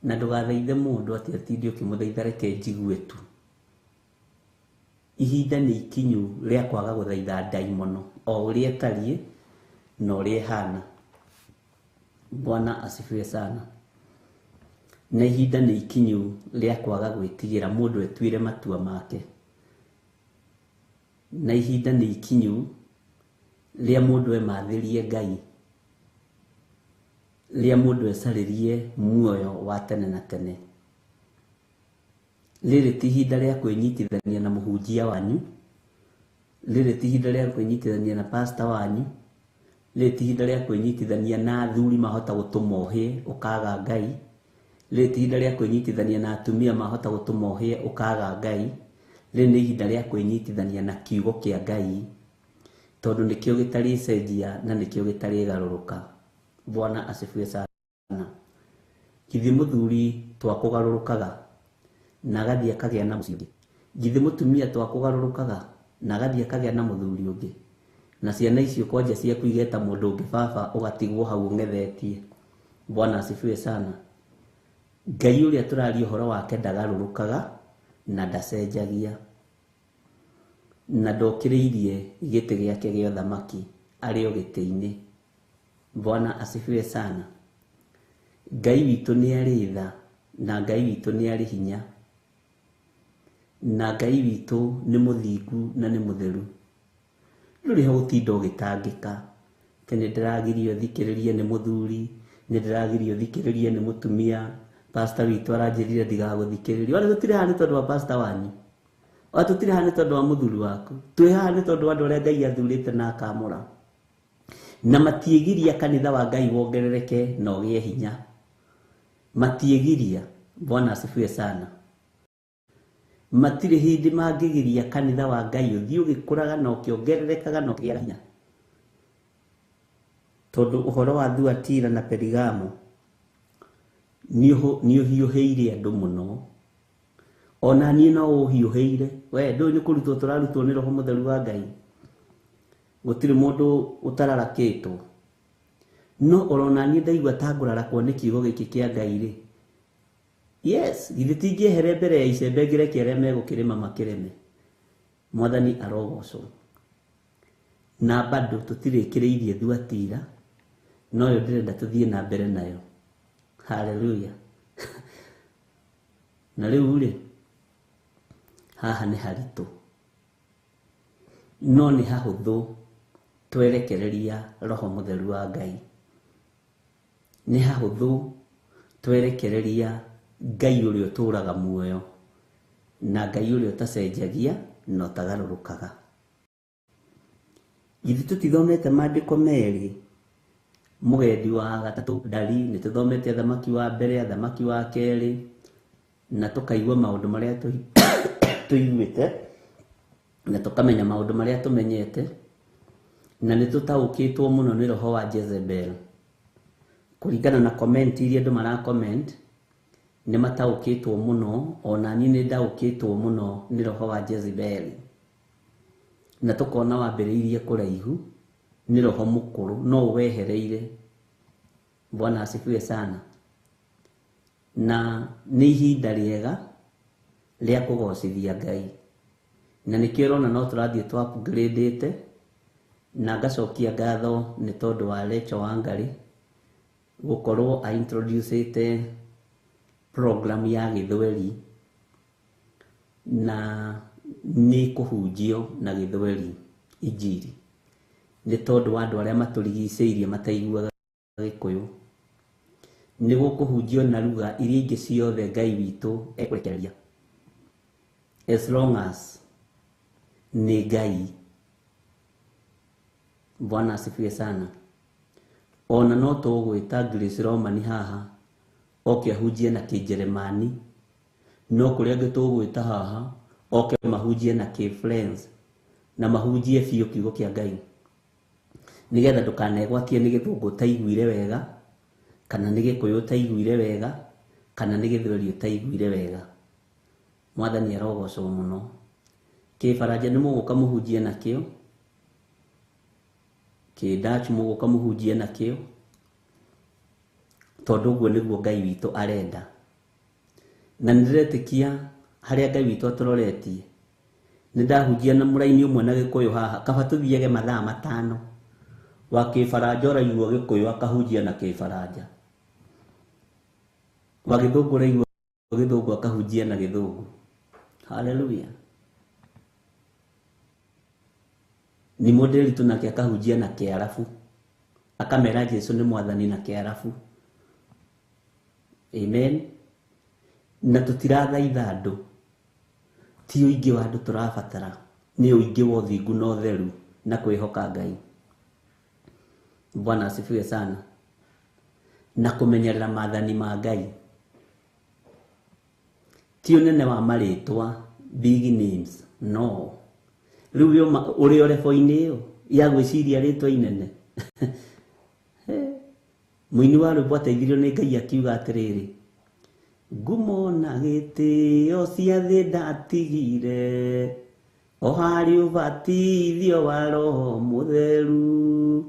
Na ndũgathaithe mũndũ atĩ atinde ũkĩmũthaitha reke njigue tu. Ihinda nĩ ikinyu rĩa kwaga gũthaitha ndaimono o ũrĩa ĩtariĩ na ũrĩa ĩhana. Bwana asifiwe sana. Na ihinda nĩ ikinyu rĩa kwaga gwĩtigĩra mũndũ etuĩre matua make. Na ihinda nĩ ikinyu rĩa mũndũ emathĩrie Ngai, rĩa mũndũ ecarĩrie muoyo wa tene na tene. Rĩrĩ ti ihinda rĩa kwĩnyitithania na mũhunjia wanyu, rĩrĩ ti ihinda rĩa kwĩnyitithania na pastor wanyu, rĩrĩ ti ihinda rĩa kwĩnyitithania na athuri mahota gũtũma ũhĩe ũkaga Ngai, rĩrĩ ti ihinda rĩa kwĩnyitithania na atumia mahota gũtũma ũhĩe ũkaga Ngai, rĩrĩ nĩ ihinda rĩa kwĩnyitithania na kiugo kĩa Ngai, tondũ nĩkĩo gĩtarĩcenjia na nĩkĩo gĩtarĩgarũrũka. Bwana asifiwe sana. Githĩ mũthuri twakũgarũrũkaga na agathiĩ akagĩa na mũciĩ ũngĩ? Githĩ mũtumia twakũgarũrũkaga na agathiĩ akagĩa na mũthuri ũngĩ? Na ciana icio kwanja ciaku igeta mũndũ ũngĩ baba, ũgatigwo hau ũng'ethetie. Bwana asifiwe sana. Ngai ũrĩa tũraria ũhoro wake ndagarũrũkaga na ndacenjagia, na ndokĩrĩirie gĩtĩ gĩake gĩa ũthamaki, arĩ o gĩtĩ-inĩ. Bwana asifiwe sana. Ngai witũ nĩ arĩ tha, na Ngai witũ nĩ arĩ hinya, na Ngai witũ nĩ mũthingu na nĩ mũtheru. Ndũrĩ ho gũtinda ũgĩtangĩka atĩ nĩ ndĩragirio thikĩrĩrie nĩ mũthuri, nĩ ndĩragirio thikĩrĩrie nĩ mũtumia, pastor witũ aranjĩrire ndigagũthikĩrĩrie. Ona tũtirĩ haha nĩ tondũ wa pastor wanyu, ona tũtirĩ haha nĩ tondũ wa mũthuri waku, twĩ haha nĩ tondũ wa andũ arĩa Ngai athurĩte na akamũra. Na matiĩgiria kanitha wa Ngai wongerereke na ũgĩe hinya. Matiĩgiria. Bwana asifiwe sana. Matirĩ hĩndĩ mangĩgiria kanitha wa Ngai ũthiĩ ũgĩkũraga na ũkĩongererekaga na ũkĩgĩa hinya. Tondũ ũhoro wa Thuatira na Perigamo nĩ ũhiũhĩire andũ mũno. Ona niĩ no ũhiũhĩire. We ndũĩ nĩ kũrutwo tũrarutwo nĩ Roho Mũtheru wa Ngai. Gũtirĩ mũndũ ũtararakĩtwo. No orona niĩ ndaigua ta ngũrarakwo nĩ kiugo gĩkĩ kĩa Ngai rĩ. Yes, githĩ tingĩehere mbere ya icembe ngĩreke arĩa megũkĩrĩma makĩrĩme. Mwathani arogocwo. Na bado tũtirĩkĩrĩirie Thuatira, no yo ndĩrenda tũthiĩ na mbere nayo. Hallelujah. Na rĩu rĩ, haha nĩ haritũ, no nĩ hahũthũ twerekereria Roho Mũtheru wa Ngai. Nĩ hahũthũ twerekereria Ngai ũrĩa ũtũũraga muoyo, na Ngai ũrĩa ũtacenjagia na ũtagarũrũkaga. Githĩ tũtithomete maandĩko merĩ, mũgendi wa gatatũ ndari, nĩ tũthomete athamaki wa mbere, athamaki wa kerĩ, na tũkaigua maũndũ marĩa tũiguĩte, na tũkamenya maũndũ marĩa tũmenyete, na nĩ tũtaũkĩtwo mũno nĩ roho wa Jezebel. Kũringana na comment iria andũ mara comment, nĩ mataũkĩtwo mũno, ona niĩ nĩ ndaũkĩtwo mũno nĩ roho wa Jezebel. Na tũkona wambĩrĩirie kũraihu, nĩ roho mũkũrũ, no wehereire. Bwana asifiwe sana. Na nĩ ihinda rĩega rĩa kũgocithia Ngai, na nĩkĩo ũrona no tũrathiĩ tũ upgrade-ĩte. Na ngacokia ngatho nĩ tondũ wa Rachel Wangari gũkorwo a introduce-ĩte program ya gĩthweri, na nĩ kũhunjio na gĩthweri injiri, nĩ tondũ wa andũ arĩa matũrigicĩirie mataiguaga gĩkũyũ. Nĩ gũkũhunjio na lugha iria ingĩ ciothe Ngai witũ ekũrekereria, as long as nĩ Ngai. Bwana asifiwe sana. Ona no tũgwĩta Grace Romani haha oke ahunjie na kĩnjeremani, no kũrĩa angĩ tũgwĩta haha oke mahunjie na kĩ-French, na mahunjie biũ kiugo kĩa Ngai, nĩgetha ndũkanegwatie nĩ gĩthũngũ ũtaiguire wega, kana nĩ gĩkũyũ ũtaiguire wega, kana nĩ gĩthweri ũtaiguire wega. Mwathani arogocwo mũno. Kĩbaranja nĩ mũgũka mũhunjie nakĩo, kĩ-Dutch mũgũka mũhunjie nakĩo, tondũ ũguo nĩguo Ngai witũ arenda. Na nĩndĩretĩkia harĩa Ngai witũ atũroretie. Nĩ ndahunjia na mũraini ũmwe na gĩkũyũ haha, kaba tũthiage mathaa 5. Wa kĩbaranja ũraigua gĩkũyũ akahunjia na kĩbaranja, wa gĩthũngũ ũraigua gĩthũngũ akahunjia na gĩthũngũ. Haleluya. Ni mũndĩritũ nake akahunjia na kĩarabu, akamera Jesu nĩ mwathani na kĩarabu. Amen. Na tũtirathaitha andũ, ti ũingĩ wa andũ tũrabatara, nĩ ũingĩ wa ũthingu na ũtheru na kwĩhoka Ngai. Bwana asifiwe sana. Na kũmenyerera maathani ma Ngai, ti ũnene wa marĩtwa, big names, no. Rĩu ũrĩ o rebo-inĩ ĩyo ya gwĩciria rĩtwa inene. Mũini wa rwĩmbo ateithirio nĩ Ngai akiuga atĩrĩrĩ, ngumo na gĩtĩo cia thĩ ndatigire, o harĩ ũbatithio wa Roho Mũtheru,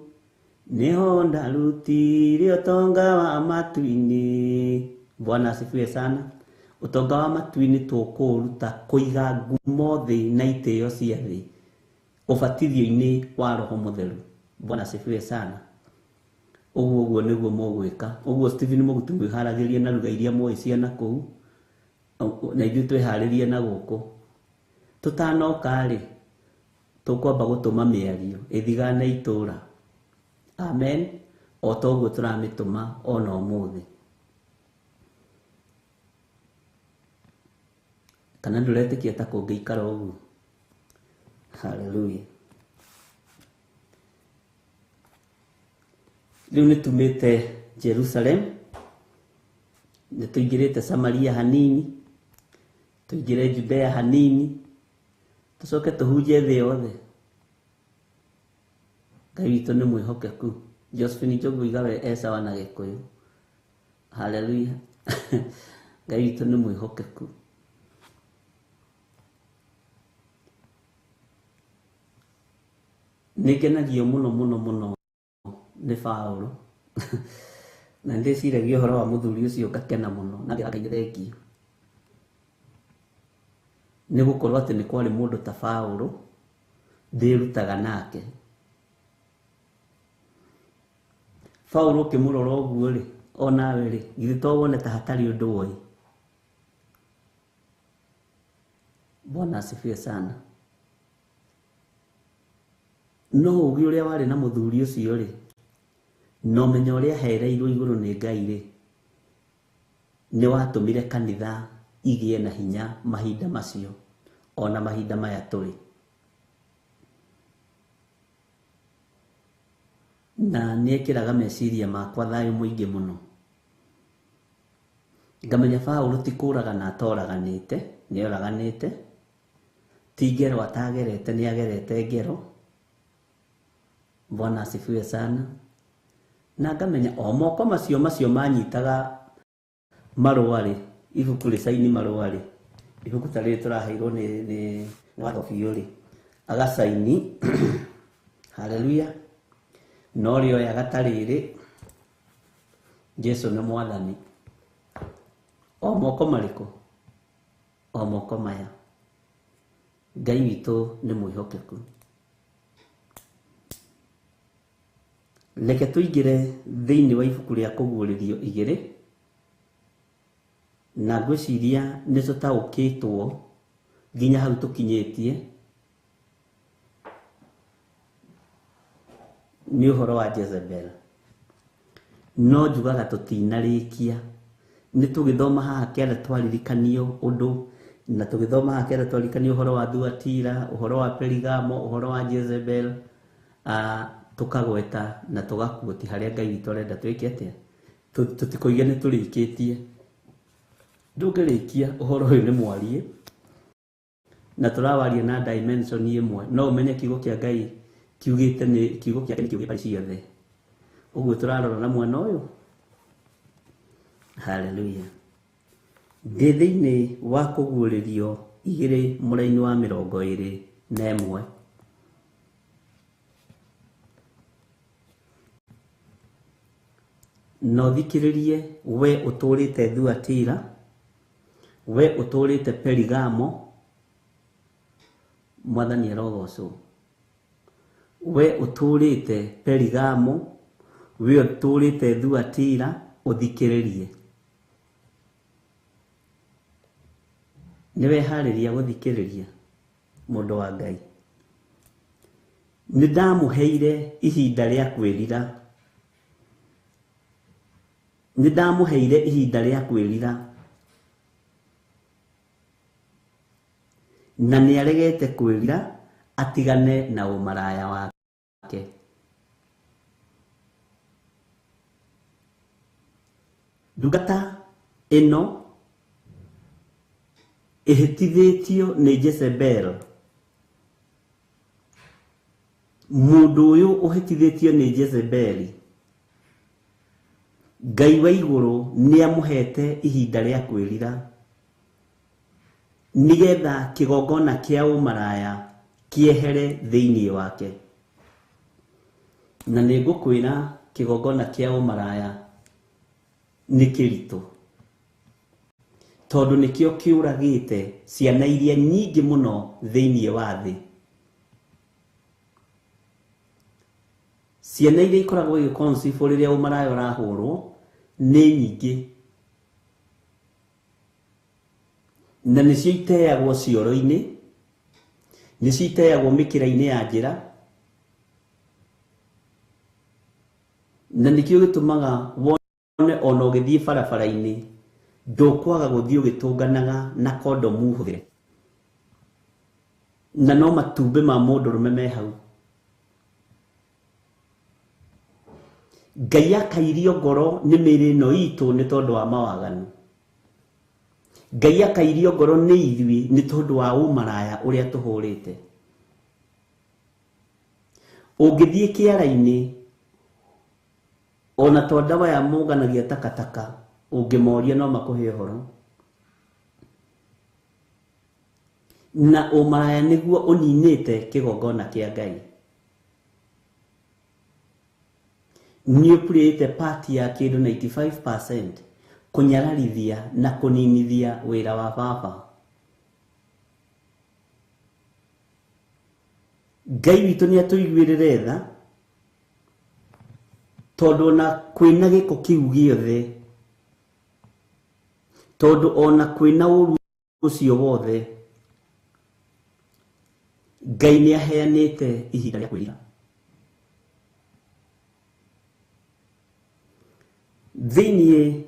nĩho ndarutire ũtonga wa matu-inĩ. Bwana asifiwe sana. Ũtonga wa matu-inĩ tũkũũruta kũiga ngumo thĩ na itĩo cia thĩ ũbatithio-inĩ wa Roho Mũtheru. Bwana asifiwe sana. Ũguo ũguo nĩguo mũgwĩka. Ũguo Stephen Mũgutu mwĩharagĩrie na lugha iria mũĩ cia nakũu, na ithuĩ twĩharĩrie na gũkũ. Tũtanoka rĩ, tũkwamba gũtũma mĩario ĩthigane itũra. Amen. O ta ũguo tũramĩtũma ona ũmũthĩ. Kana ndũretĩkia ta kũngĩikara ũguo? Haleluya. Rĩu nĩ tumĩte Jerusalem, nĩ tũingĩrĩte Samaria hanini, tũingĩre Judea hanini, tũcoke tũhunjie thĩ yothe. Ngai witũ nĩ mwĩhokeku. Josephine Njogu igawe e sawa na gĩkũyũ. Haleluya. Ngai witũ nĩ mwĩhokeku. Nĩ ngenagio mũno mũno mũno nĩ Paũlũ. Na ndĩciragia ũhoro wa mũthuri ũcio ngakena mũno na ngĩra Ngai nĩ thengiũ. Nĩ gũkorwo atĩ nĩ kwarĩ mũndũ ta Paũlũ ndĩrutaga nake. Paũlũ ũkĩmũrora ũguo rĩ, onawe rĩ, githĩ to wone ta hatarĩ ũndũ woĩ. Bwana asifiwe sana. No ũgĩ ũrĩa warĩ na mũthuri ũcio rĩ, na ũmenyo ũrĩa ahereirwo igũrũ nĩ Ngai rĩ, nĩ watũmire kanitha igĩe na hinya mahinda macio, ona mahinda maya tũrĩ. Na nĩekĩraga meciria makwa thayũ mũingĩ mũno. Ngamenya Paũlũ ti kũragana atoraganĩte, nĩoraganĩte, ti ngero atagerete, nĩagerete ngero. Bwana asifiwe sana. Na ngamenya o moko macio macio manyitaga marũa rĩ, ibuku rĩcaini marũa rĩ, ibuku ta rĩrĩ tũraheirwo nĩ watho biũ rĩ, agacaini. Haleluya. No rĩoyaga ta rĩrĩ, Jesu nĩ mwathani. O moko marĩkũ? O moko maya. Ngai witũ nĩ mwĩhokeku. Reke tũingĩre thĩinĩ wa ibuku rĩa kũguũrĩrio 2, na ngwĩciria nĩ tũtaũkĩtwo nginya hau tũkinyĩtie nĩ ũhoro wa Jezebel. No njugaga tũtinarĩkia, nĩ tũgĩthoma haha kĩanda twaririkanio ũndũ, na tũgĩthoma haha kĩanda twaririkanio ũhoro wa Thuatira, ũhoro wa Perigamo, ũhoro wa Jezebel, tũkagweta na tũgakuotia harĩa Ngai witũ arenda twĩke atĩa. Tũtikoige nĩ tũrĩkĩtie. Ndũngĩrĩkia ũhoro ũyũ nĩ mwarie, na tũrawaria na dimension ĩmwe. No ũmenye kiugo kĩa Ngai kiugĩte nĩ kiugo kĩa Ngai kiugĩte ciothe. Ũguo tũrarora na mwena ũyũ. Hallelujah. Ndĩ thĩinĩ wa kũguũrĩrio 2 mũraini wa 21. Na ũthikĩrĩrie we ũtũũrĩte Thuatira, we ũtũũrĩte Perigamo, Mwathani arogocwo. We ũtũũrĩte Perigamo, we ũtũũrĩte Thuatira, ũthikĩrĩrie. Nĩ weharĩria gũthikĩrĩria mũndũ wa Ngai? Nĩ ndamũheire ihinda rĩa kwĩrira. Nĩ ndamũheire ihinda rĩa kwĩrira. Na nĩ aregete kwĩrira atigane na ũmaraya wake. Ndungata ĩno ĩhĩtithĩtio nĩ Jezebel. Mũndũ ũyũ ũhĩtithĩtio nĩ Jezebeli, Ngai wa igũrũ nĩ amũhete ihinda rĩa kwĩrira, nĩgetha kĩgongona kĩa ũmaraya kĩehere thĩinĩ wake. Na nĩ ngũkwĩra kĩgongona kĩa ũmaraya nĩ kĩritũ, tondũ nĩkĩo kĩũragĩte ciana iria nyingĩ mũno thĩinĩ wa thĩ. Ciana iria ikoragwo igĩconceive rĩrĩa ũmaraya ũrahũrwo nĩ nyingĩ, na nĩcio iteagwo cioro-inĩ, nĩcio iteagwo mĩkĩra-inĩ ya njĩra, na nĩkĩo gĩtũmaga wone ona ũgĩthiĩ barabara-inĩ ndũkwaga gũthiĩ ũgĩtũnganaga na kondomu hũthĩre, na no matumbĩ ma mũndũrũme me hau. Ngai akairio ngoro nĩ mĩĩrĩ ĩno itũ nĩ tondũ wa mawaganu. Ngai akairio ngoro nĩ ithuĩ nĩ tondũ wa ũmaraya ũrĩa tũhũrĩte. Ũngĩthiĩ kĩara-inĩ ona to ndawa ya mũnganagia takataka, ũngĩmoria no makũhe ũhoro. Na ũmaraya nĩguo ũninĩte kĩgongona kĩa Ngai. Nĩ ũpurĩte part ya kĩndũ 95% kũnyararithia na kũninithia wĩra wa baba. Ngai witũ nĩ atũiguĩrĩre tha, tondũ ona kwĩna gĩko kĩu gĩothe, tondũ ona kwĩna ũru ũcio wothe, Ngai nĩ aheanĩte ihinda rĩa kwĩrira. Thĩinĩ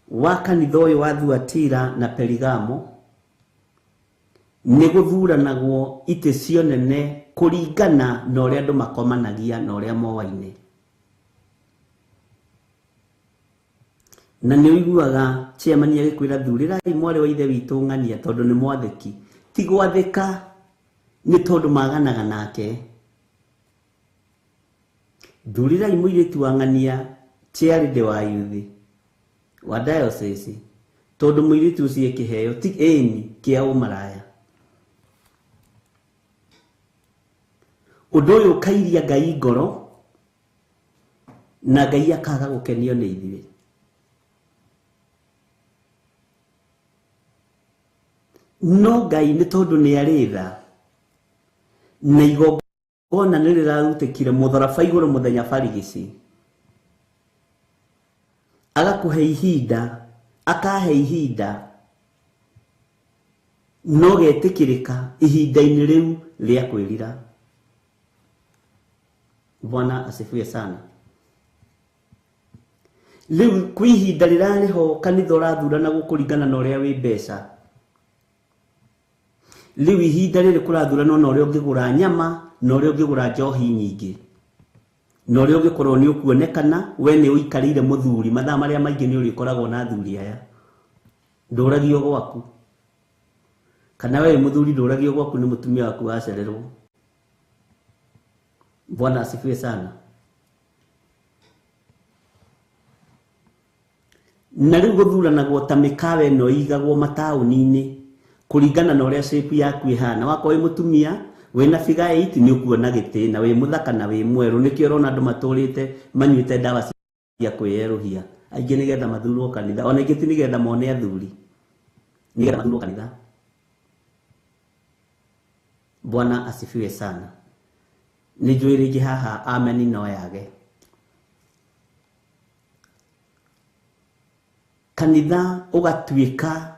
wa kanitha ũyũ wa Thuatira na Perigamo nĩ gũthuranagwo itĩ cionene kũringana na ũrĩa andũ makomanagia na ũrĩa moaine. Na nĩ ũiguaga chairman agĩkwĩra thurĩrai mwarĩ wa ithe witũ ng'ania tondũ nĩ mwathĩki. Ti gwathĩka nĩ tondũ maganaga nake. Thurĩrai mũirĩtu wa ng'ania chairlady wa youth wa diocese tondũ mũirĩtu ũcio e kĩheo ti ĩni kĩa ũmaraya. Ũndũ ũyũ ũkairia Ngai ngoro na Ngai akaga gũkenio nĩ ithuĩ. No Ngai nĩ tondũ nĩ arĩ tha na igongona nĩ rĩrarutĩkire mũtharaba igũrũ mũthenya barigici, agakũhe ihinda, akahe ihinda, no getĩkĩrĩka ihinda-inĩ rĩu rĩa kwĩrira. Bwana asifiwe sana. Rĩu kwĩ ihinda rĩrarĩ ho kanitha ũrathurana gũkũringana na ũrĩa wĩ mbeca. Rĩu ihinda rĩrĩ kũrathuranwo na ũrĩa ũngĩgũra nyama na ũrĩa ũngĩgũra njohi nyingĩ na ũrĩa ũngĩkorwo nĩ ũkuonekana we nĩ ũikarĩire mũthuri. Mathaa marĩa maingĩ nĩ ũrĩkoragwo na athuri aya, ndũragio gwaku, kana we mũthuri ndũragio gwaku nĩ mũtumia waku wacererwo. Bwana asifiwe sana. Na rĩu gũthuranagwo ta mĩkawa ĩno ĩigagwo mataũni-inĩ kũringana na ũrĩa shape yaku ĩhana. Wakorwo wĩ mũtumia wĩna figure 8 nĩ ũkuona gĩtĩ, na wĩ mũthaka na wĩ mwerũ. Nĩkĩo ũrona andũ matũrĩte manyuĩte ndawa cia kwĩyerũhia, aingĩ nĩgetha mathurwo kanitha, ona aingĩ ti nĩgetha mone athuri, nĩgetha mathurwo kanitha. Bwana asifiwe sana. Nĩ njũĩ rĩngĩ haha ameni no yage. Kanitha ũgatuĩka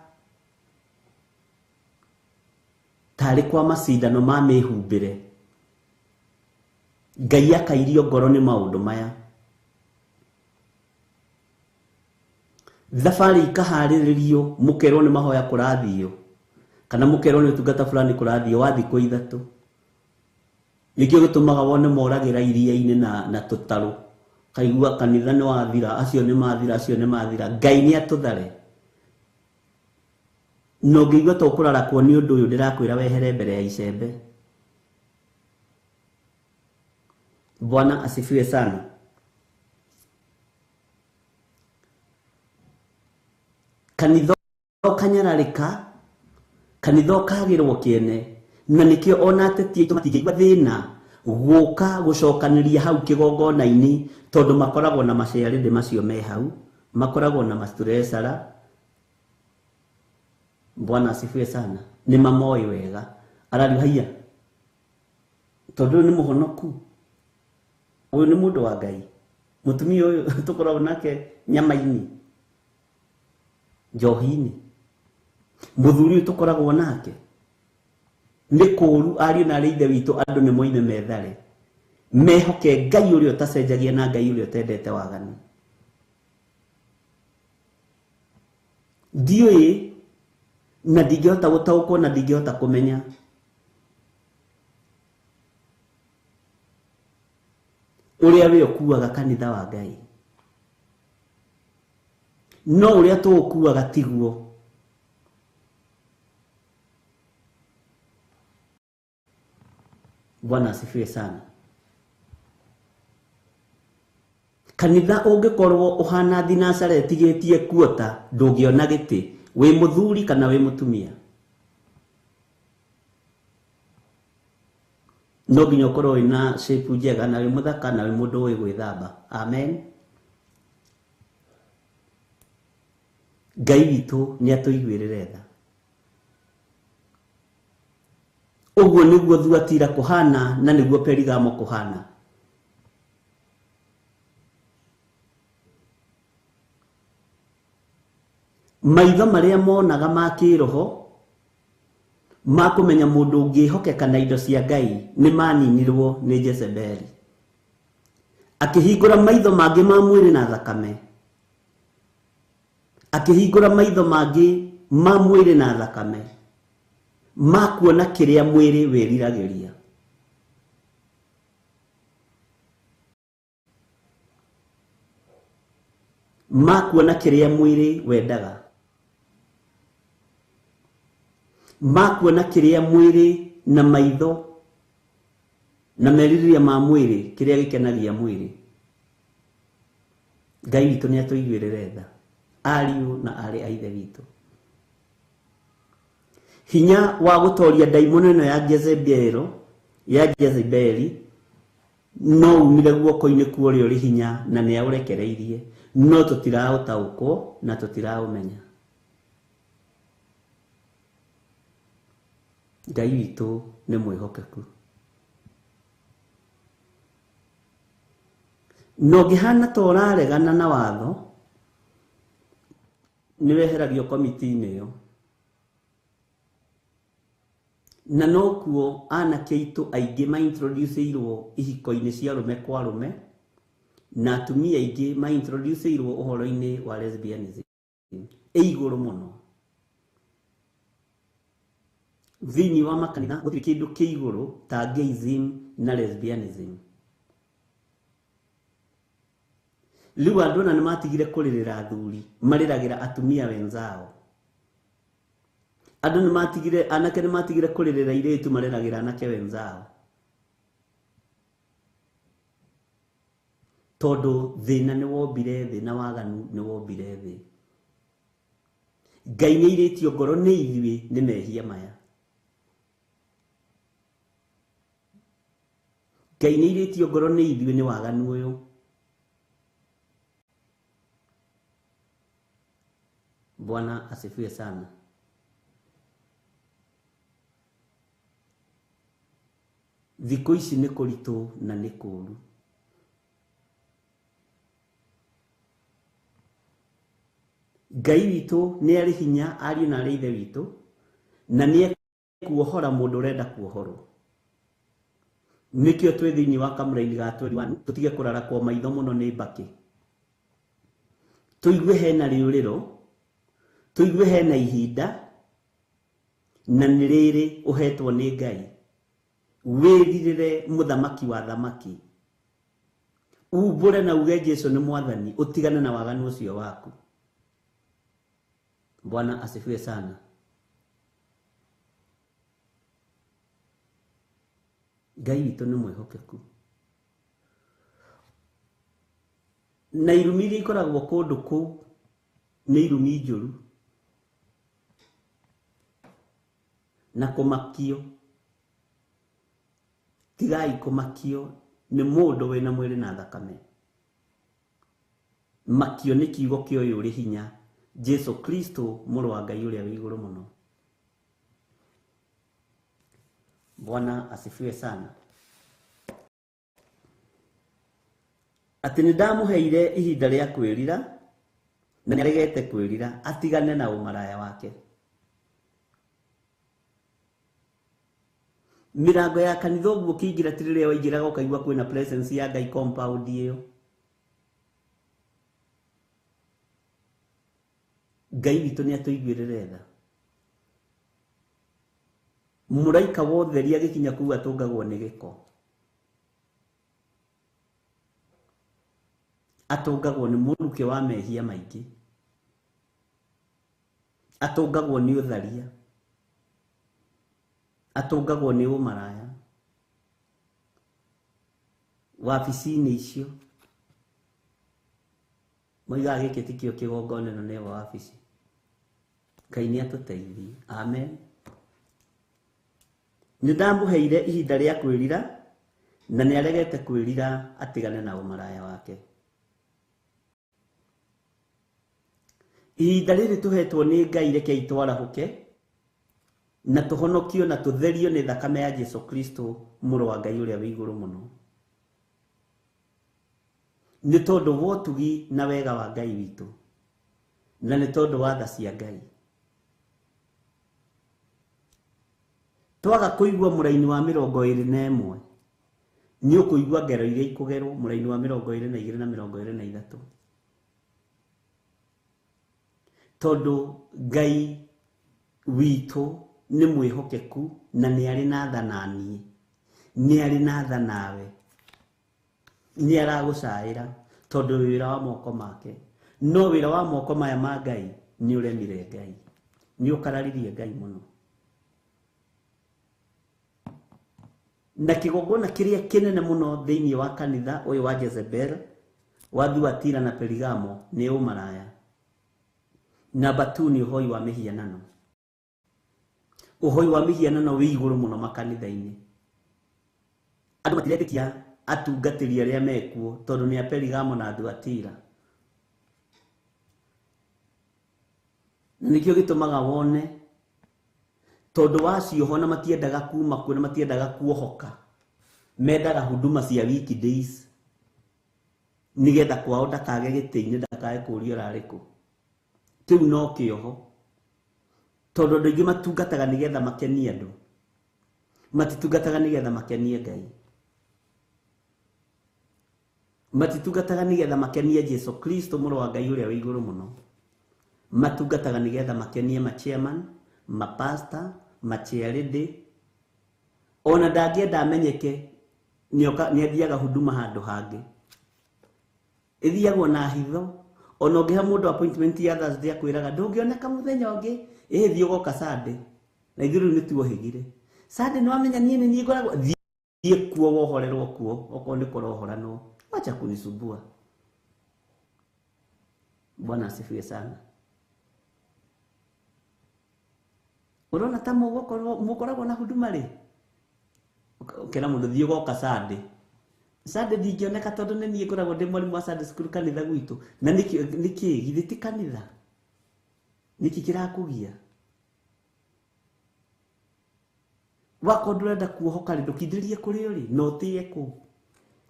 tarĩ kwa macindano ma mĩhumbĩre. Ngai akairio ngoro nĩ maũndũ maya. Thabarĩ ikaharĩrĩrio, mũkerwo nĩ mahoya kũrathio, kana mũkerwo nĩ ũtungata fulani kũrathio wa thikũ ithatũ. Nĩkĩo gĩtũmaga wone moragĩra iria-inĩ na tũtarũ. Kaigua kanitha nĩ wathira, acio nĩ mathira, acio nĩ mathira. Ngai nĩ atũthare. Na ũngĩigua ta ũkũrarakwo nĩ ũndũ ũyũ, ndĩrakwĩra wehere mbere ya icembe. Bwana asifiwe sana. Kanitha ũkanyararĩka, kanitha ũkagĩrwo kĩene, na nĩkĩo ona ateti aitũ matingĩigua thĩna gũka gũcokanĩria hau kĩgongona-inĩ, tondũ makoragwo na maciarĩndĩ macio me hau, makoragwo na mastresara. Bwana asifiwe sana. Nĩ mamoĩ wega. Arariũ haiya, tondũ ũyũ nĩ mũhonoku, ũyũ nĩ mũndũ wa Ngai, mũtumia ũyũ tũkoragwo nake nyama-inĩ, njohi-inĩ, mũthuri ũyũ tũkoragwo nake nĩ kũũru. Ariũ na arĩ ithe witũ, andũ nĩ moime methare, mehoke Ngai ũrĩa ũtacenjagia na Ngai ũrĩa ũtendete waganu. Ndiũĩ na ndingĩhota gũtaũkwo na ndingĩhota kũmenya ũrĩa we ũkuaga kanitha wa Ngai, no ũrĩa tũũkuaga tiguo. Bwana asifiwe sana. Kanitha ũngĩkorwo ũhana thinacara ĩtigĩtie kuota, ndũngĩona gĩtĩ, wĩ mũthuri kana wĩ mũtumia. No nginya ũkorwo wĩna shape njega na wĩ mũthaka na wĩ mũndũ ũĩ gwĩthamba. Amen. Ngai witũ nĩ atũiguĩrĩre tha. Ũguo nĩguo Thuatira kũhana na nĩguo Perigamo kũhana. Maitho marĩa monaga ma kĩroho ma kũmenya mũndũ ũngĩhokeka na indo cia Ngai nĩ maninirwo nĩ Jezebeli. Akĩhingũra maitho mangĩ ma mwĩrĩ na thakame, akĩhingũra maitho mangĩ ma mwĩrĩ na thakame ma kuona kĩrĩa mwĩrĩ wĩriragĩria. Ma kuona kĩrĩa mwĩrĩ wendaga, ma kuona kĩrĩa mwĩrĩ na maitho na merirĩria ma mwĩrĩ, kĩrĩa gĩkenagia mwĩrĩ. Ngai witũ nĩ atũiguĩrĩre tha, ariũ na aarĩ a ithe witũ. Hinya wa gũtoria ndaimono ĩno ya Jezebeli, ya Jezebeli no umire guoko-inĩ kwa ũrĩa ũrĩ hinya na nĩ aũrekereirie, no tũtiraũtaũkwo na tũtiraũmenya. Ngai witũ nĩ mwĩhokeku. Na ũngĩhana ta ũraregana na watho, nĩ weheragio komiti-inĩ ĩyo. Na nokuo anake aitũ aingĩ maintroduceirwo ihiko-inĩ cia arũme kwa arũme, na atumia aingĩ maintroduceirwo ũhoro-inĩ wa lesbianism ĩ igũrũ mũno. Thĩinĩ wa makanitha gũtirĩ kĩndũ kĩ igũrũ ta gayism na lesbianism. Rĩu andũ ona nĩ matigire kũrĩrĩra athuri, marĩragĩra atumia wenzao. Andũ nĩ matigire, anake nĩ matigire kũrĩrĩra airĩtu, marĩragĩra anake wenzao. Tondũ thĩna nĩ wombire thĩ na waganu nĩ wombire thĩ. Ngai nĩ airĩtio ngoro nĩ ithuĩ nĩ mehia maya. Ngai nĩ airĩtio ngoro nĩ ithuĩ nĩ waganu ũyũ. Bwana asifiwe sana. Thikũ ici nĩ kũritũ na nĩ kũũru. Ngai witũ nĩ arĩ hinya, ariũ na arĩ ithe witũ, na nĩ ekuohora mũndũ ũrenda kuohorwo. Nĩkĩo twĩ thĩinĩ wa kamũraini ga 21, tũtige kũrarakwo maitho mũno nĩ mbakĩ. Tũigue hena rĩũrĩro, tũigue hena ihinda, na nĩ rĩrĩ ũhetwo nĩ Ngai. Wĩrirĩre mũthamaki wa thamaki. Umbũre na uge Jesu nĩ mwathani, ũtigane na waganu ũcio waku. Bwana asifiwe sana. Ngai witũ nĩ mwĩhokeku. Na irumi iria ikoragwo kũndũ kũu nĩ irumi njũru. Na kũmakio, tigai kũmakio nĩ mũndũ wĩna mwĩrĩ na thakame. Makio nĩ kiugo kĩa ũyũ ũrĩ hinya, Jesu Kristo mũrũ wa Ngai ũrĩa wĩ igũrũ mũno. Bwana asifiwe sana. Atĩ nĩ ndamũheire ihinda rĩa kwĩrira, na nĩ aregete kwĩrira, atigane na ũmaraya wake. Mĩrango ya kanitha ũguo ũkĩingĩra ti rĩrĩa waingĩraga ũkaigua kwĩna presence ya Ngai compound ĩyo. Ngai witũ nĩ atũiguĩrĩre tha. Mũraika wotheria agĩkinya kũu atũngagwo nĩ gĩko. Atũngagwo nĩ mũrukĩ wa mehia maingĩ. Atũngagwo nĩ ũtharia. Atũngagwo nĩ ũmaraya. Wabici-inĩ icio moigaga gĩkĩ tikĩo kĩgongona, ĩno nĩyo wabici. Ngai nĩ atũteithie. Amen. Nĩ ndamũheire ihinda rĩa kwĩrira, na nĩ aregete kwĩrira atigane na ũmaraya wake. Ihinda rĩrĩ tũhetwo nĩ Ngai rekei twarahũke na tũhonokio na tũtherio nĩ thakame ya Jesu Kristo mũrũ wa Ngai ũrĩa wĩ igũrũ mũno. Nĩ tondũ wa ũtugi na wega wa Ngai witũ, na nĩ tondũ wa tha cia Ngai. Twaga kũigua mũraini wa 21, nĩ ũkũigua ngero iria ikũgerwo mũraini wa 22 na 23. Tondũ Ngai witũ nĩ mwĩhokeku na nĩ arĩ na tha na niĩ, nĩ arĩ na tha nawe, nĩ aragũcaĩra tondũ wĩra wa moko make. No wĩra wa moko maya ma Ngai nĩ ũremire Ngai, nĩ ũkararirie Ngai mũno. Na kĩgongona kĩrĩa kĩnene mũno thĩinĩ wa kanitha ũyũ wa Jezebel wa Thuatira na Perigamo nĩ ũmaraya. Namba 2 nĩ ũhoi wa mĩhianano. Ũhoi wa mĩhianano wĩ igũrũ mũno makanitha-inĩ. Andũ matiretĩkia atungatĩri arĩa mekuo tondũ nĩ a Perigamo na Thuatira. Na nĩkĩo gĩtũmaga wone Tondu wa cioho na matiendaga kuma kuo na matiendaga kuohoka. Mendaga huduma cia weekdays nigetha kwao ndakage gĩtĩ-inĩ ndakae kũũrio ũrarĩ kũ. Kĩu no kĩoho. Tondu andũ aingĩ matungataga nigetha makenie andũ. Matitungataga nigetha makenie Ngai. Matitungataga nigetha makenie Jesu Kristo mũrũ wa Ngai ũrĩa wĩ igũrũ mũno. Matungataga nigetha makenie ma chairman, ma pastor, ma chairlady. Ona ndangĩenda amenyeke nĩ athiaga huduma handũ hangĩ. Ĩthiagwo na hitho. Ona ũngĩhe mũndũ appointment ya Thursday akwĩraga ndũngĩoneka mũthenya ũngĩ, ĩ thiĩ ũgoka Sunday. Na ithuĩ rĩu nĩtuohĩgire. Sunday nĩwamenya niĩ nĩ niĩ ngoragwo thiĩ kuo wohorerwo kuo okorwo nĩ kũrohoranwo. Wacha kunisumbua. Bwana asifiwe sana. Urona ta mũkoragwo na huduma rĩ? Ũkera mũndũ thiĩ ũgoka Sunday. Sunday ndingĩoneka tondũ nĩ niĩ ngoragwo ndĩ mwarimũ wa Sunday school kanitha gwitũ. Na nĩkĩ githĩ ti kanitha? Nĩkĩ kĩrakũgia? Wakorwo ndũrenda kuohoka rĩ, ndũkindĩrĩrie kũrĩ ũrĩ na ũtĩe kũu.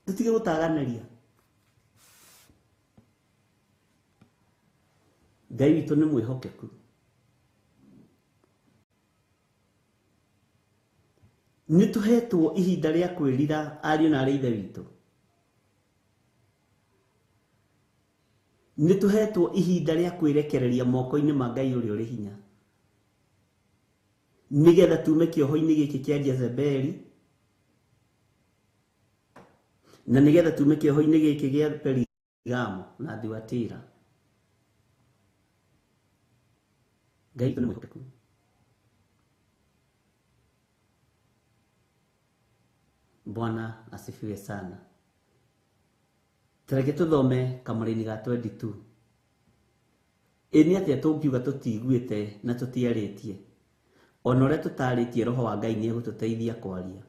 Tũtige gũtaganĩria. Ngai witũ nĩ mwĩhokeku. Nĩ tũhetwo ihinda rĩa kwĩrira ariũ na aarĩ a Ithe witũ. Nĩ tũhetwo ihinda rĩa kwĩrekereria moko-inĩ ma Ngai ũrĩa ũrĩ hinya. Nĩgetha tume kĩoho-inĩ gĩkĩ kĩa Jezebeli na nĩgetha tume kĩoho-inĩ gĩkĩ gĩa Perigamo na Thuatira. Ngai witũ nĩ mwĩhokeku. Bwana asifiwe sana. Tareke tuthome kamũraini ga 22. Ĩ nĩ atĩa tũngiuga tũtiguĩte na tũtiarĩtie? Ona ũrĩa tũtarĩtie Roho wa Ngai nĩ egũtũteithia kwaria.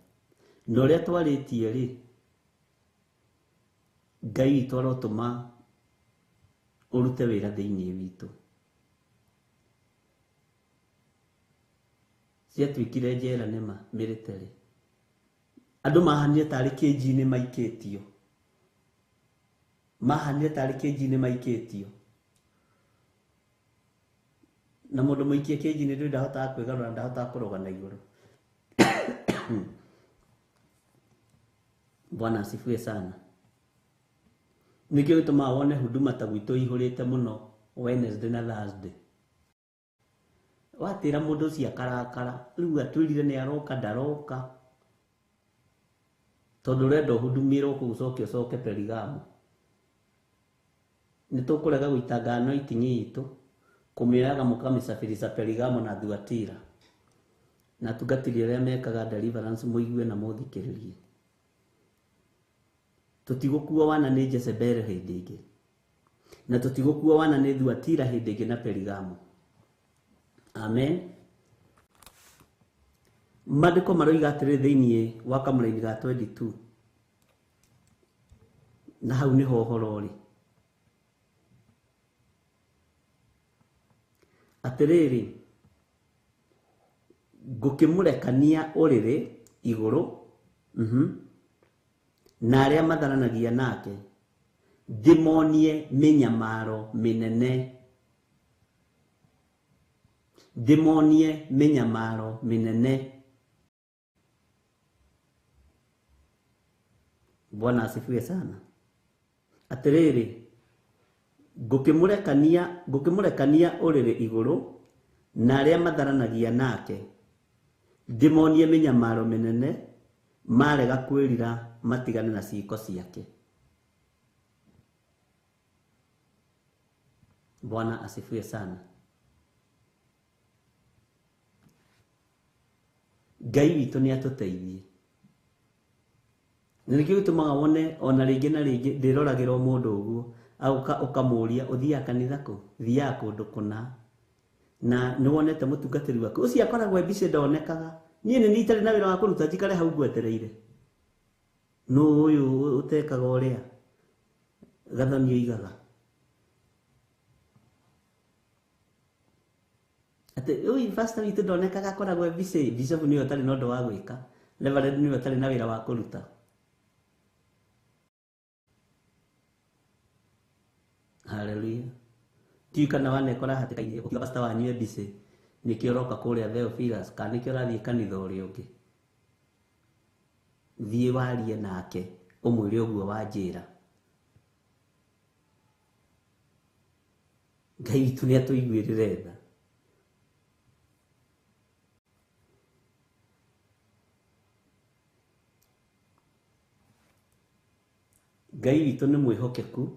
Na ũrĩa twarĩtie rĩ, Ngai witũ arotũma ũrute wĩra thĩinĩ witũ. Ciatuĩkire njera nĩma military. Andũ mahanire tarĩ kĩnji-inĩ maikĩtio. Mahanire tarĩ kĩnji-inĩ maikĩtio. Na mũndũ mũikie kĩnji-inĩ ndũrĩ ndahotaga kwĩgarũra, ndahotaga kũrũga na igũrũ. Bwana asifiwe sana. Nĩkĩo gĩtũmaga wone huduma ta gwitũ ihũrĩte mũno Wednesday na Thursday. Watĩra mũndũ ũcio akarakara, rĩu atwĩrire nĩ aroka ndaroka. Tondũ ũrenda ũhudumĩrwo kũu ũcoke ũcoke Perigamo. Nĩ tũkũrega gũitanga anointing itũ, kũmĩoyaga mũkamĩcabirisha Perigamo na Thuatira. Na atungatĩri arĩa mekaga deliverance mũigue na mũthikĩrĩrie. Tũtigũkuo wana nĩ Jezebel hĩndĩ ĩngĩ. Na tũtigũkuo wana nĩ Thuatira hĩndĩ ĩngĩ na Perigamo. Amen. Maandĩko maroiga atĩrĩ thĩinĩ wa kamũraini ga 22. Na hau nĩho ũhoro ũrĩ. Atĩrĩrĩ, ngũkĩmũrekania ũrĩrĩ igũrũ, na arĩa matharanagia nake, ndĩmonie mĩnyamaro mĩnene. Ndĩmonie mĩnyamaro mĩnene. Bwana asifiwe sana. Atĩrĩrĩ, ngũkĩmũrekania ũrĩrĩ igũrũ na arĩa matharanagia nake, ndĩmonie mĩnyamaro mĩnene, marega kwĩrira matigane na ciĩko ciake. Bwana asifiwe sana. Ngai witũ nĩ atũteithie. Na nĩkĩo gĩtũmaga wone ona rĩngĩ na rĩngĩ ndĩroragĩrwo mũndũ ũguo, agoka ũkamũria ũthiaga kanitha kũ, thiaga kũndũ kũna. Na nĩ wonete mũtungatĩri waku ũcio akoragwo e busy ndonekaga. Niĩ nĩ niĩ itarĩ na wĩra wa kũruta njikare hau ngwetereire. Nũ ũyũ ũtekaga ũrĩa Gathoni oigaga. Atĩ ũyũ pastor witũ ndonekaga akoragwo e busy, bishop nĩwe ũtarĩ na ũndũ wa gwĩka, reverend nĩwe ũtarĩ na wĩra wa kũruta. Hallelujah. Ndiũĩ kana wanekora hatĩka-inĩ ũkiuga pastor wanyu e busy nĩkĩo ũroka kũrĩa Theophilus kana nĩkĩo ũrathiĩ kanitha ũrĩa ũngĩ. Thiĩ warie nake ũmwĩre ũguo wanjĩra. Ngai witũ nĩ atũiguĩrĩre tha. Ngai witũ nĩ mwĩhokeku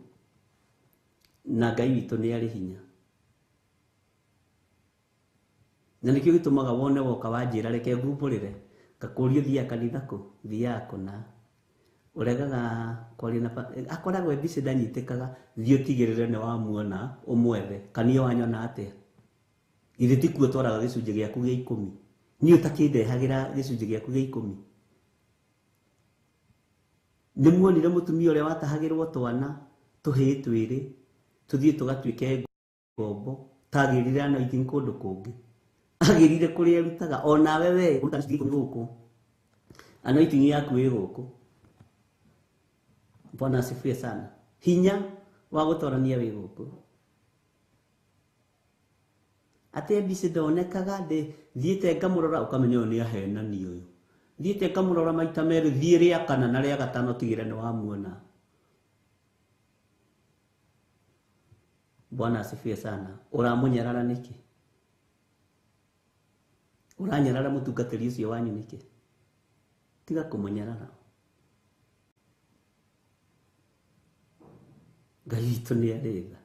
na Ngai witũ nĩ arĩ hinya. Na nĩkĩo gĩtũmaga wone woka wanjĩra reke ngumbũrĩre, ngakũria ũthiaga kanitha kũ, thiaga kũna. Ũregaga kwaria na akoragwo e busy ndanyitĩkaga, thiĩ ũtigĩrĩre nĩ wamuona ũmwethe, kana wanyona atĩa. Githĩ ti kuo ũtwaraga gĩcunjĩ gĩaku gĩa ikũmi? Niĩ ũtakĩndehagĩra gĩcunjĩ gĩaku gĩa ikũmi. Nĩ muonire mũtumia ũrĩa watahagĩrwo twana tũhĩĩ twĩrĩ tũthiĩ tũgatuĩke ngombo, tagĩrire anointing kũndũ kũngĩ, agĩrire kũrĩa erutaga. Onawe we ũrutaga gĩcunjĩ gĩa ikũmi gũkũ, anointing yaku ĩ gũkũ. Bwana asifiwe sana. Hinya wa gũtorania wĩ gũkũ. Atĩ busy ndonekaga, thiĩte ngamũrora ũkamenya ũyũ nĩ ahenani ũyũ. Thiĩte ngamũrora maita merĩ, thiĩ rĩa kana na rĩa gatano tigĩrĩra nĩ wamuona. Bwana asifiwe sana. Ũramũnyarara nĩkĩ? Ũranyarara mũtungatĩri ũcio wanyu nĩkĩ? Tiga kũmũnyarara. Ngai witũ nĩ arĩ tha.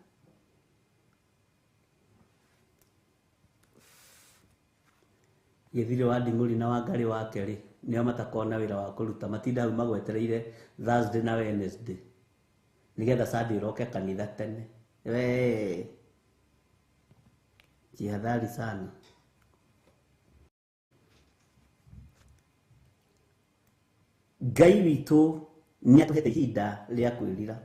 Gĩthirĩ wa Nding'ũri na Wangarĩ wake rĩ, nĩo matakoragwo na wĩra wa kũruta, matindaga hau magwetereire Thursday na Wednesday nĩgetha Sunday ũroke kanitha tene. Wee, jihadhari sana. Ngai witũ nĩ atũhete ihinda rĩa kwĩrira.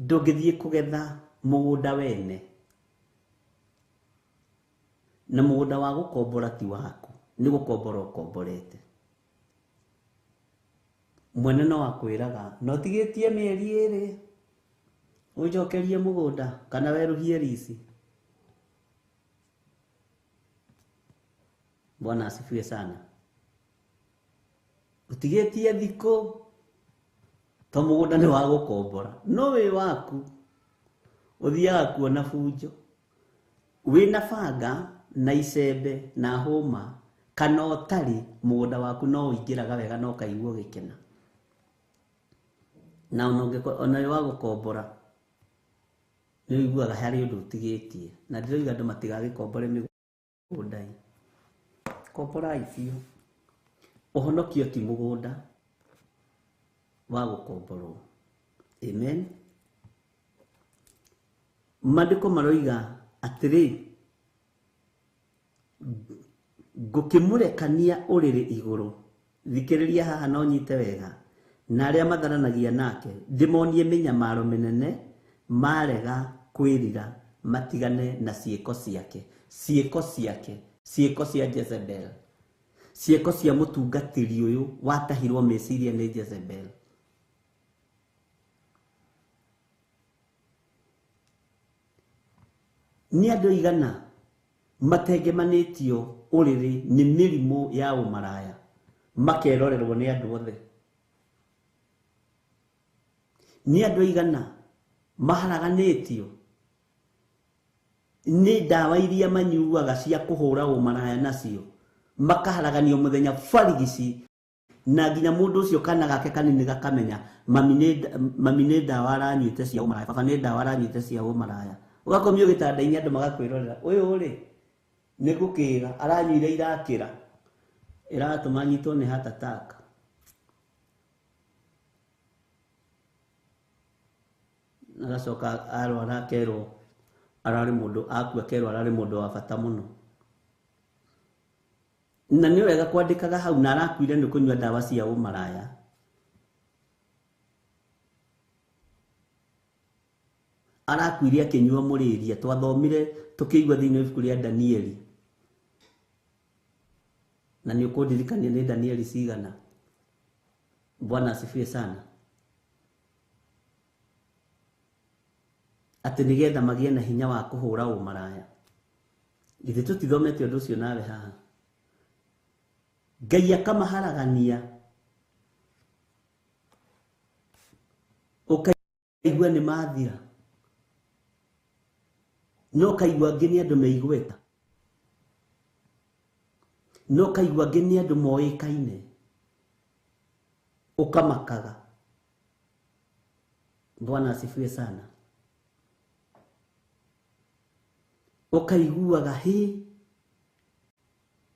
Ndũngĩthiĩ kũgetha mũgũnda wene na mũgũnda wa gũkombora ti waku, nĩ gũkombora ũkomborete. Mwene no akwĩraga no tigĩtie mĩeri ĩrĩ ũnjokerie mũgũnda kana werũhie rici. Bwana asifiwe sana. Ũtigĩtie thikũ to mũgũnda nĩ wa gũkombora, no wĩ waku ũthiaga kuona bunjo wĩna banga na icembe na hũma kana ũtarĩ, mũgũnda waku no ũingĩraga wega na ũkaigua ũgĩkena. Na ona wĩ wa gũkombora nĩ ũiguaga harĩ ũndũ ũtigĩtie. Na ndĩroiga andũ matigagĩkombore mĩgũnda ĩ, komborai biũ. Ũhonokio ti mũgũnda wa gũkomborwo. Amen. Maandĩko maroiga atĩrĩ, ngũkĩmũrekania ũrĩrĩ igũrũ. Thikĩrĩria haha na ũnyite wega. Na arĩa matharanagia nake ndĩmonie mĩnyamaro mĩnene marega kwĩrira matigane na ciĩko ciake. Ciĩko ciake, ciĩko cia Jezebel, ciĩko cia mũtungatĩri ũyũ watahirwo meciria nĩ Jezebel. Nĩ andũ aigana matengemanĩtio ũrĩrĩ nĩ mĩrimũ ya ũmaraya makerorerwo nĩ andũ othe. Nĩ andũ aigana maharaganĩtio nĩ ndawa iria manyuaga cia kũhũra ũmaraya nacio, makaharaganio mũthenya barigici, na nginya mũndũ ũcio kana gake kanini gakamenya mami nĩ ndawa aranyuĩte cia ũmaraya, baba nĩ ndawa aranyuĩte cia ũmaraya. Ũgakomio gĩtanda-inĩ andũ magakwĩrorera, ũyũ rĩ nĩ gũkĩra aranyuire irakĩra, ĩratũma nyitwo nĩ heart attack. Agacoka arwara akerwo ararĩ mũndũ, akua akerwo ararĩ mũndũ wa bata mũno. Na nĩ wega kwandĩkaga hau na arakuire nĩ kũnyua ndawa cia ũmaraya. Arakuire akĩnyua mũrĩria. Twathomire tũkĩigua thĩinĩ wa ibuku rĩa Danieli. Na nĩ ũkũndirikania nĩ Danieli cigana. Bwana asifiwe sana. Atĩ nĩgetha magĩe na hinya wa kũhũra ũmaraya. Githĩ tũtithomete ũndũ ũcio nawe haha? Ngai akamaharagania. Ũkaigua nĩ mathira. No kaigua angĩ nĩ andũ meigweta. No kaigua angĩ nĩ andũ moĩkaine. Ũkamakaga. Bwana asifiwe sana. Ũkaiguaga hĩ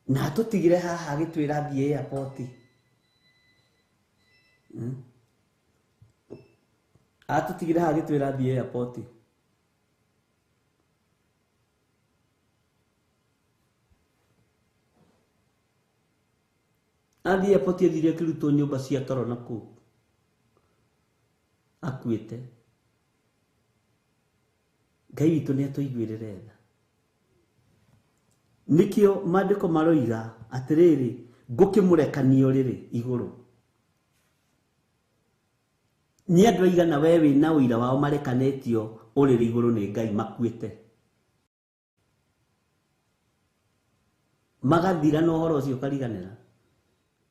na atũtigire haha agĩtwĩra thiĩ airport. Atũtigire haha agĩtwĩra thiĩ airport. Athiĩ airport athire akĩrutwo nyũmba cia toro na kũu akuĩte. Ngai witũ nĩ atũiguĩrĩre tha. Nĩkĩo maandĩko maroiga atĩrĩrĩ, ngũkĩmũrekania ũrĩrĩ igũrũ. Nĩ andũ aigana we wĩna ũira wao marekanĩtio ũrĩrĩ igũrũ nĩ Ngai makuĩte. Magathira na ũhoro ũcio ũkariganĩra.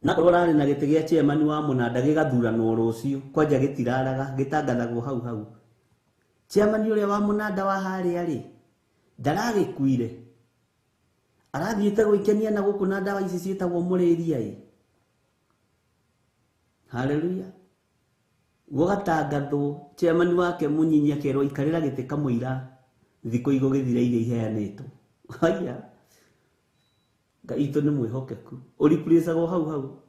Na korwo ũrarĩ na gĩtĩ gĩa chairman wa mũnanda gĩgathuranwo rũciũ, kwanja gĩtiraraga, gĩtangathagwo hau hau. Chairman ũrĩa wa mũnanda wa harĩa rĩ, ndaragĩkuire. Arathiĩte gwĩkenia na gũkũ na ndawa ici ciĩtagwo mũrĩria ĩ. Haleluya. Gũgatangathwo chairman wake mũnyinyi akerwo ikarĩra gĩtĩ kamũira thikũ igũgĩthira iria iheanĩtwo. Haya. Ngai witũ nĩ mwĩhokeku. Ũreplaceagwo hau hau.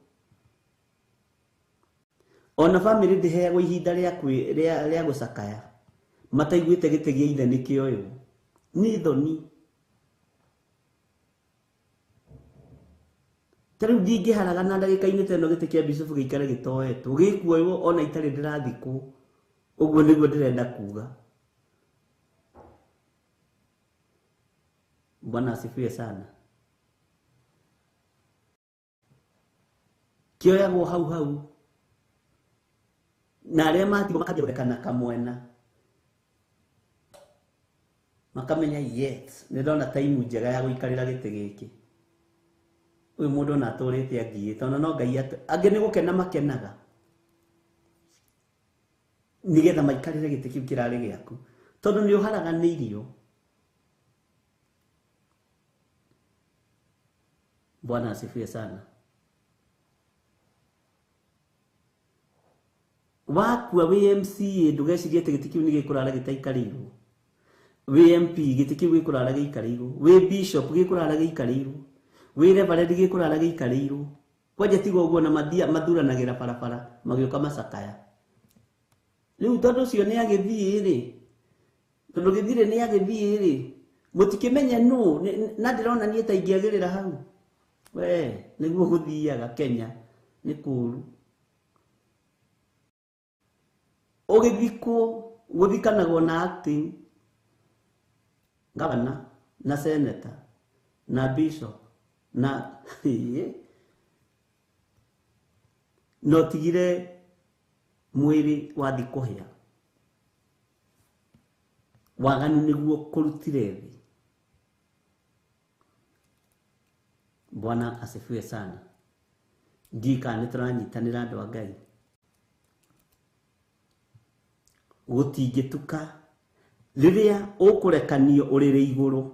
Ona famĩlĩ ndĩheagwo ihinda rĩa gũcakaya. Mataiguĩte gĩtĩ gĩa ithe nĩkĩoywo. Nĩ thoni. Ta rĩu ndingĩharagana ndagĩka-inĩ ta ĩno gĩtĩ kĩa bishop gĩikare gĩtoetwo. Gĩkuoywo ona itarĩ ndĩrathikwo. Ũguo nĩguo ndĩrenda kuga. Bwana asifiwe sana. Kĩoyagwo hau hau. Na arĩa matigwo makambia gũthekana kamwena. Makamenya yet nĩ ndona time njega ya gũikarĩra gĩtĩ gĩkĩ. Ũyũ mũndũ ona atũrĩte angiĩte, ona no Ngai angĩ nĩ gũkena makenaga. Nĩgetha maikarĩre gĩtĩ kĩu kĩrarĩ gĩaku. Tondũ nĩ ũharaganĩirio. Bwana asifiwe sana. Wakua wĩ MCA ndũgecirie atĩ gĩtĩ kĩu nĩ gĩkũrara gĩtaikarĩirwo. Wĩ MP gĩtĩ kĩu gĩkũrara gĩikarĩirwo. Wĩ bishop gĩkũrara gĩikarĩirwo. Wĩ reverend gĩkũrara gĩikarĩirwo. Kwanja tiga ũguo na mathuranagĩra barabara magĩũka macakaya. Rĩu tondũ ũcio nĩ agĩthiĩ rĩ, tondũ gĩthirĩ nĩ agĩthiĩ rĩ, mũtikĩmenye nũ, na ndĩrona niĩ ta ingĩagĩrĩra hau. We, nĩguo gũthiaga Kenya, nĩ kũũru. Ũgĩthikwo, gũthikanagwo na acting governor, na senator, na bishop, na no tigire mwĩrĩ wathi kũhĩa. Waganu nĩguo kũrutire thĩ. Bwana asifiwe sana. Ndiũĩ kana nĩ tũranyitanĩra andũ a Ngai. Gũtingĩtuka rĩrĩa ũkũrekanio ũrĩrĩ igũrũ.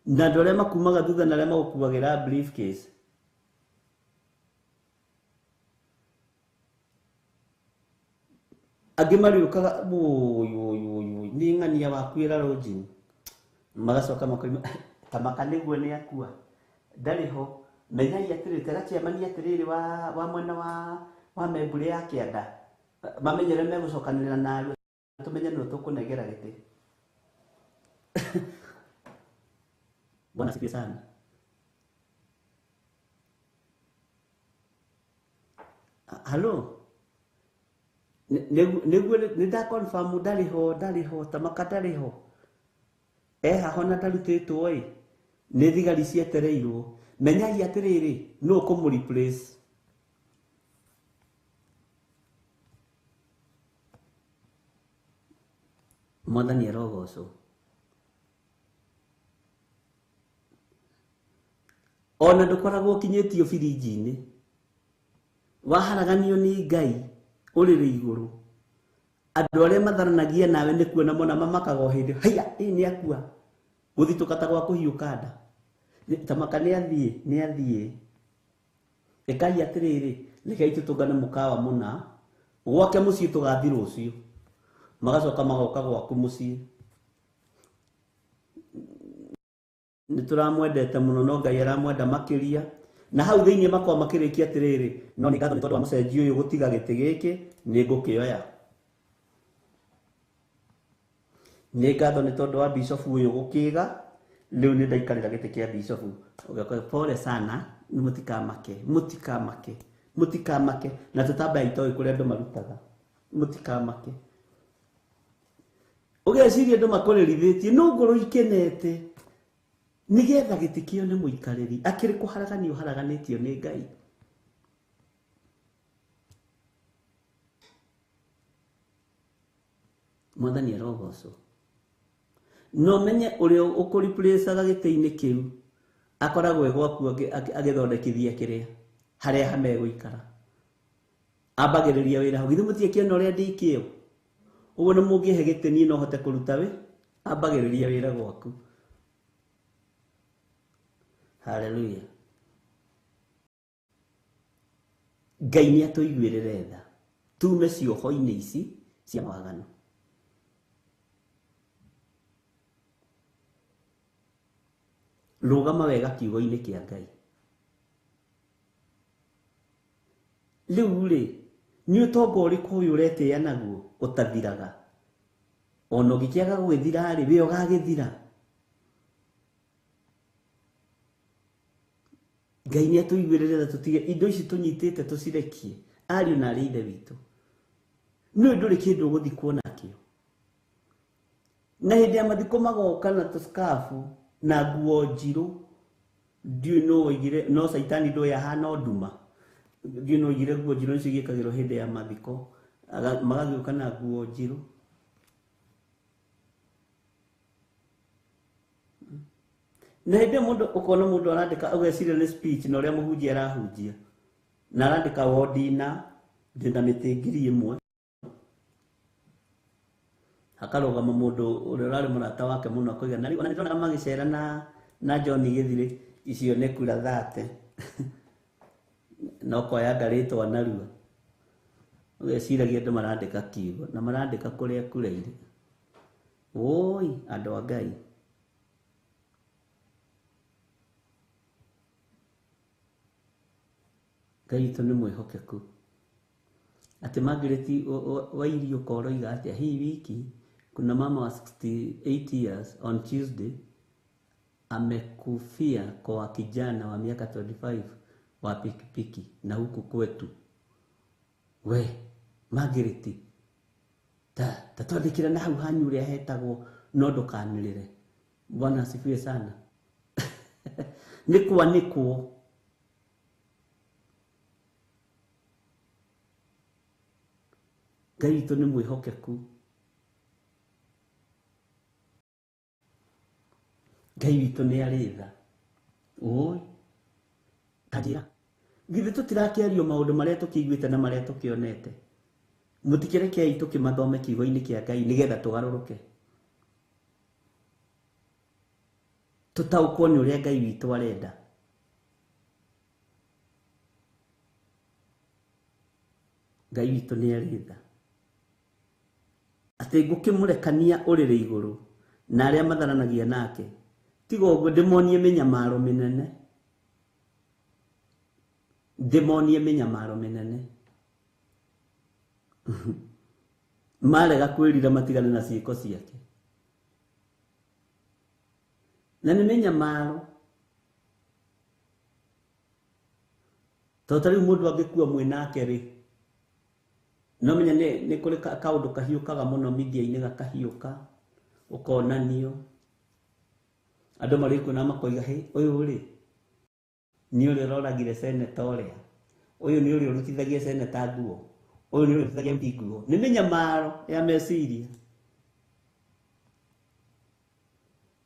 Na andũ arĩa makumaga thutha na arĩa magũkuagĩra briefcase. Angĩ marĩũkaga wũi wũi wũi wũi nĩ ng'ania wakuĩra lodging. Magacoka makoima kamaka nĩguo nĩ akua. Ndarĩ ho. Menyai atĩrĩrĩ, tera chairman atĩrĩrĩ wa mwena wa Membure ya kĩanda. Mamenyere megũcokanĩrĩra narua tũmenye nũ tũkũnengera gĩtĩ. Bwana asifiwe sana. Halo. Nĩguo nĩ nda confirm ndarĩ ho tamaka ndarĩ ho ehaho na ndarutĩtwo ĩ nĩ thigari cietereirwo. Menyai atĩrĩrĩ, nũ ũkũmũ replace? Mwathani arogocwo. Ona ndũkoragwo ũkinyĩtio birinji-inĩ, waharaganio nĩ Ngai ũrĩrĩ igũrũ. Andũ arĩa matharanagia nawe nĩ kuona mona mamakaga o hĩndĩ, haiya, ĩ nĩ akua, gũthitũka ta gwa kũhiũka nda. Tamaka nĩ athiĩ, nĩ athiĩ. Ĩkai atĩrĩrĩ, rekei tũtũngane mũkawa mũna, gwake mũciĩ tũgathiĩ rũciũ. Magacoka magoka gwaku mũciĩ. Nĩ tũramwendete mũno no Ngai aramwenda makĩria. Na hau thĩinĩ makoragwo makĩrĩkia atĩrĩrĩ, no nĩ ngatho nĩ tondũ wa mũcenji ũyũ gũtiga gĩtĩ gĩkĩ, nĩ ngũkĩoya. Nĩ ngatho nĩ tondũ wa bishofu ũyũ gũkĩga, rĩu nĩ ndaikarĩra gĩtĩ kĩa bishofu. Ũgakora pole sana, mũtikamake, mũtikamake, mũtikamake. Na tũtambaya itoĩ kũrĩa andũ marutaga. Mũtikamake. Ũgeciria andũ makũrĩrithĩtie, no ngoro ikenete. Nĩgetha gĩtĩ kĩo nĩ mũikarĩri, akĩrĩ kũharaganio haraganĩtio nĩ Ngai. Mwathani arogocwo. No menye ũrĩa ũkũreplacaga gĩtĩ-inĩ kĩu akoragwo e gwaku agĩthondekithia kĩrĩa harĩa hamegũikara. Ambagĩrĩria wĩra hau, githĩ mũtiakĩona ũrĩa ndĩ kĩo? Ũguo nĩ mũngĩhe gĩtĩ niĩ no hote kũruta wĩ, ambagĩrĩria wĩra gwaku. Hallelujah. Ngai nĩ atũiguĩrĩre tha, tume cioho-inĩ ici cia waganu. Rũgama wega kiugo-inĩ kĩa Ngai. Rĩu rĩ, nĩ ũtonga ũrĩkũ ũyũ ũretĩĩa naguo ũtathiraga? Ona ũngĩkĩaga gũgĩthira rĩ, wĩ ũgagĩthira. Ngai nĩ atũiguĩrĩre tha tũtige indo ici tũnyitĩte tũcirekie, ariũ na arĩ ithe witũ. Nĩ ndũrĩ kĩndũ ũgũthikwo nakĩo. Na hĩndĩ ya mathiko magoka na tũscarf na nguo njirũ, ndiũĩ nũ woigire, no caitani ndũĩ ahana nduma. Ndiũĩ nũ woigire nguo njirũ nĩcio igĩkagĩrwo hĩndĩ ya mathiko, magagĩũka na nguo njirũ. Na hĩndĩ ĩyo mũndũ ũkona mũndũ arandĩka ũgeciria nĩ speech na ũrĩa mũhunjia arahunjia. Na arandĩka wodi na ndĩna mĩtĩ 1000. Hakarũgama mũndũ ũrĩa ũrarĩ mũrata wake mũno akoiga, na rĩu ona nĩndĩronaga magĩcera na John Gĩthirĩ, icio nĩ kura thate. Na ũkoyanga rĩtwa narua. Ũgeciragia andũ marandĩka kiugo na marandĩka kũrĩa kuraire. Woi, andũ a Ngai. Ngai witũ nĩ mwĩhokeku. Atĩ Margaret Wairio ũroiga atĩa, hii wiki kuna mama wa 68 years on Tuesday amekufia kwa kijana wa miaka 25 wa pikipiki na huku kwetu. We Margaret, ta twandĩkĩra na hau hanyu ũrĩa hetagwo no ndũkanĩrĩre. Bwana asifiwe sana. Nĩ kwanĩkwo. Ngai witũ nĩ mwĩhokeku. Ngai witũ nĩ arĩ tha. Oi, ta njĩra. Githĩ tũtirakĩario maũndũ marĩa tũkĩiguĩte na marĩa tũkĩonete? Mũtikĩrekei tũkĩmathome kiugo-inĩ kĩa Ngai nĩgetha tũgarũrũke. Tũtaũkwo nĩ ũrĩa Ngai witũ arenda. Ngai witũ nĩ arĩ tha. Atĩ ngũkĩmũrekania ũrĩrĩ igũrũ na arĩa matharanagia nake, tiga ũguo ndĩmonie mĩnyamaro mĩnene. Ndĩmonie mĩnyamaro mĩnene. Marega kwĩrira matigane na ciĩko ciake. Na nĩ mĩnyamaro. Tondũ ta rĩu mũndũ angĩkua mwĩ nake rĩ, No menya nĩ kũrĩ kaũndũ kahiũkaga mũno media-inĩ gakahiũka ũkonanio andũ marĩ kuona makoiga hĩ ũyũ rĩ nĩ ũrĩa ũroragire seneta ũrĩa ũyũ nĩ ũrĩa ũrutithagia seneta nguo ũyũ nĩ ũrĩa ũrutithagia MP nguo. Nĩ mĩnyamaro ya meciria.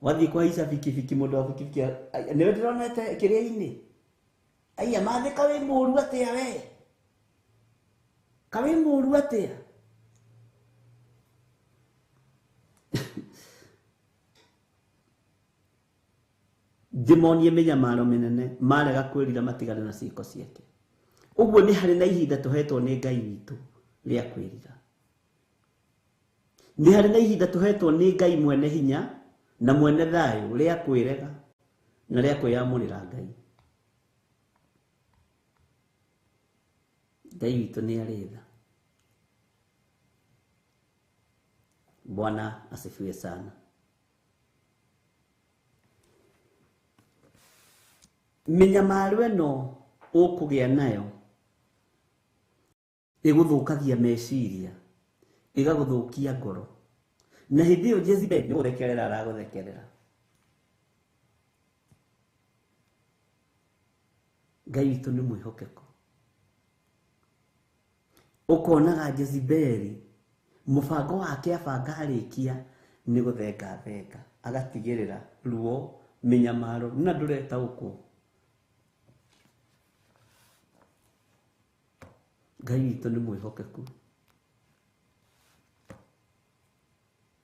Wathiĩ kũhaica bikibiki mũndũ wa bikibiki nĩwe ndĩronete kĩrĩa-inĩ aiya mathĩ ka wĩ mũru atĩa we ka wĩ mũru atĩa. Ndĩmonie mĩnyamaro mĩnene marega kwĩrira matigane na ciĩko ciake. Ũguo nĩ harĩ na ihinda tũhetwo nĩ Ngai witũ rĩa kwĩrira. Nĩ harĩ na ihinda tũhetwo nĩ Ngai mwene hinya na mwene thayũ rĩa kwĩrega na rĩa kwĩyamũrĩra Ngai. Ngai witũ nĩ arĩ tha. Bwana asifiwe sana. Mĩnyamaro ĩno ũkũgĩa nayo ĩgũthũkagia meciria ĩgagũthũkia ngoro na hĩndĩ ĩyo Jezebel nĩ gũthekerera aragũthekerera. Ngai witũ nĩ mwĩhokeku. Ũkonaga Jezebeli mũbango wake abanga arĩkia nĩ gũthenga thenga agatigĩrĩra ruo mĩnyamaro na ndũretaũkwo. Ngai witũ nĩ mwĩhokeku.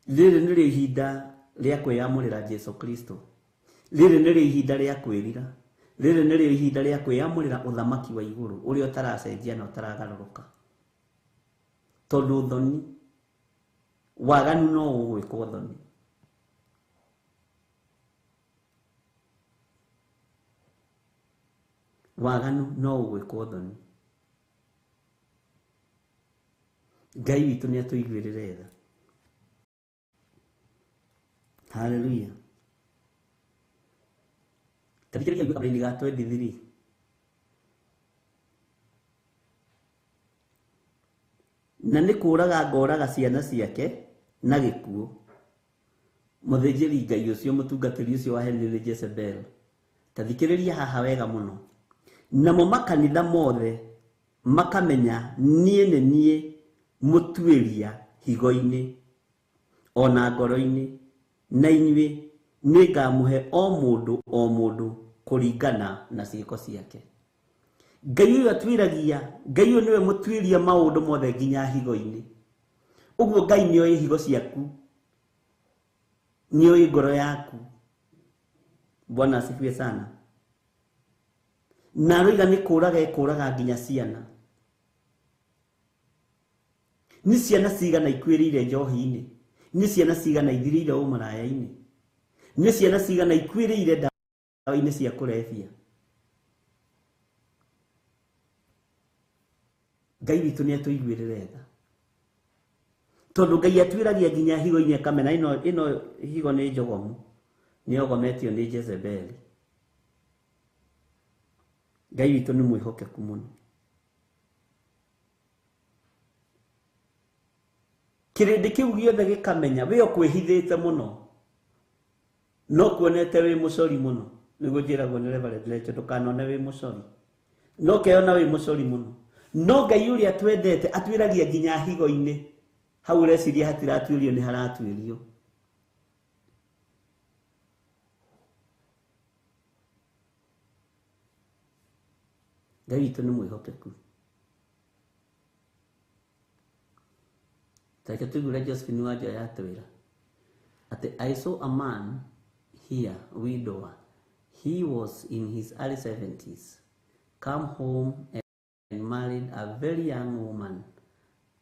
Rĩrĩ nĩrĩo ihinda rĩa kwĩyamũrĩra Jesu Kristo. Rĩrĩ nĩrĩo ihinda rĩa kwĩrira. Rĩrĩ nĩrĩo ihinda rĩa kwĩyamũrĩra ũthamaki wa igũrũ ũrĩa ũtaracenjia na ũtaragarũrũka. Tondũ thoni waganu no ũgwĩkwo thoni. Waganu no ũgwĩkwo thoni. Ngai witũ nĩ atũiguĩrĩre tha. Haleluya. Tathikĩrĩria kabuku-inĩ ga 23. Na nĩ kũũraga ngoraga ciana ciake na gĩkuũ. Mũthĩnjĩri Ngai ũcio mũtungatĩri ũcio wa Henry Jezebel. Tathikĩrĩria haha wega mũno. Namo makanitha mothe makamenya niĩ nĩ niĩ mũtuĩria higo-inĩ ona ngoro-inĩ na inyuĩ nĩngamũhe o mũndũ kũringana na ciĩko ciake. Ngai ũyũ atwĩragia, Ngai ũyũ nĩwe mũtuĩria maũndũ mothe nginya higo-inĩ. Ũguo Ngai nĩoĩ higo ciaku, nĩoĩ ngoro yaku. Bwana asifiwe sana. Na aroiga nĩ kũraga ekũraga nginya ciana. Nĩ ciana cigana ikuĩrĩire njohi-inĩ, nĩ ciana cigana ithirĩire ũmaraya-inĩ, nĩ ciana cigana ikuĩrĩire ndawa-inĩ cia kũrebia. Ngai witũ nĩ atũiguĩrĩre tha. Tondũ Ngai atwĩragia nginya higo-inĩ akamena ĩno higo nĩ njogomu, nĩ ogometio nĩ Jezebeli. Ngai witũ nĩ mwĩhokeku mũno. Kĩrĩndĩ kĩu gĩothe gĩkamenya we ũkwĩhithĩte mũno no kuonete wĩ mũcori mũno. Nĩguo njĩragwo nĩ Reverend Lecho ndũkanone wĩ mũcori, no keona wĩ mũcori mũno. No Ngai ũrĩa twendete atwĩragia nginya higo-inĩ. Hau ũreciria hatiratuĩrio nĩ haratuĩrio. Ngai witũ nĩ mwĩhokeku. Tareke tũigue Josephine Wanjoya atwĩra atĩ I saw a man here, widower. He was in his early 70s, come home and married a very young woman,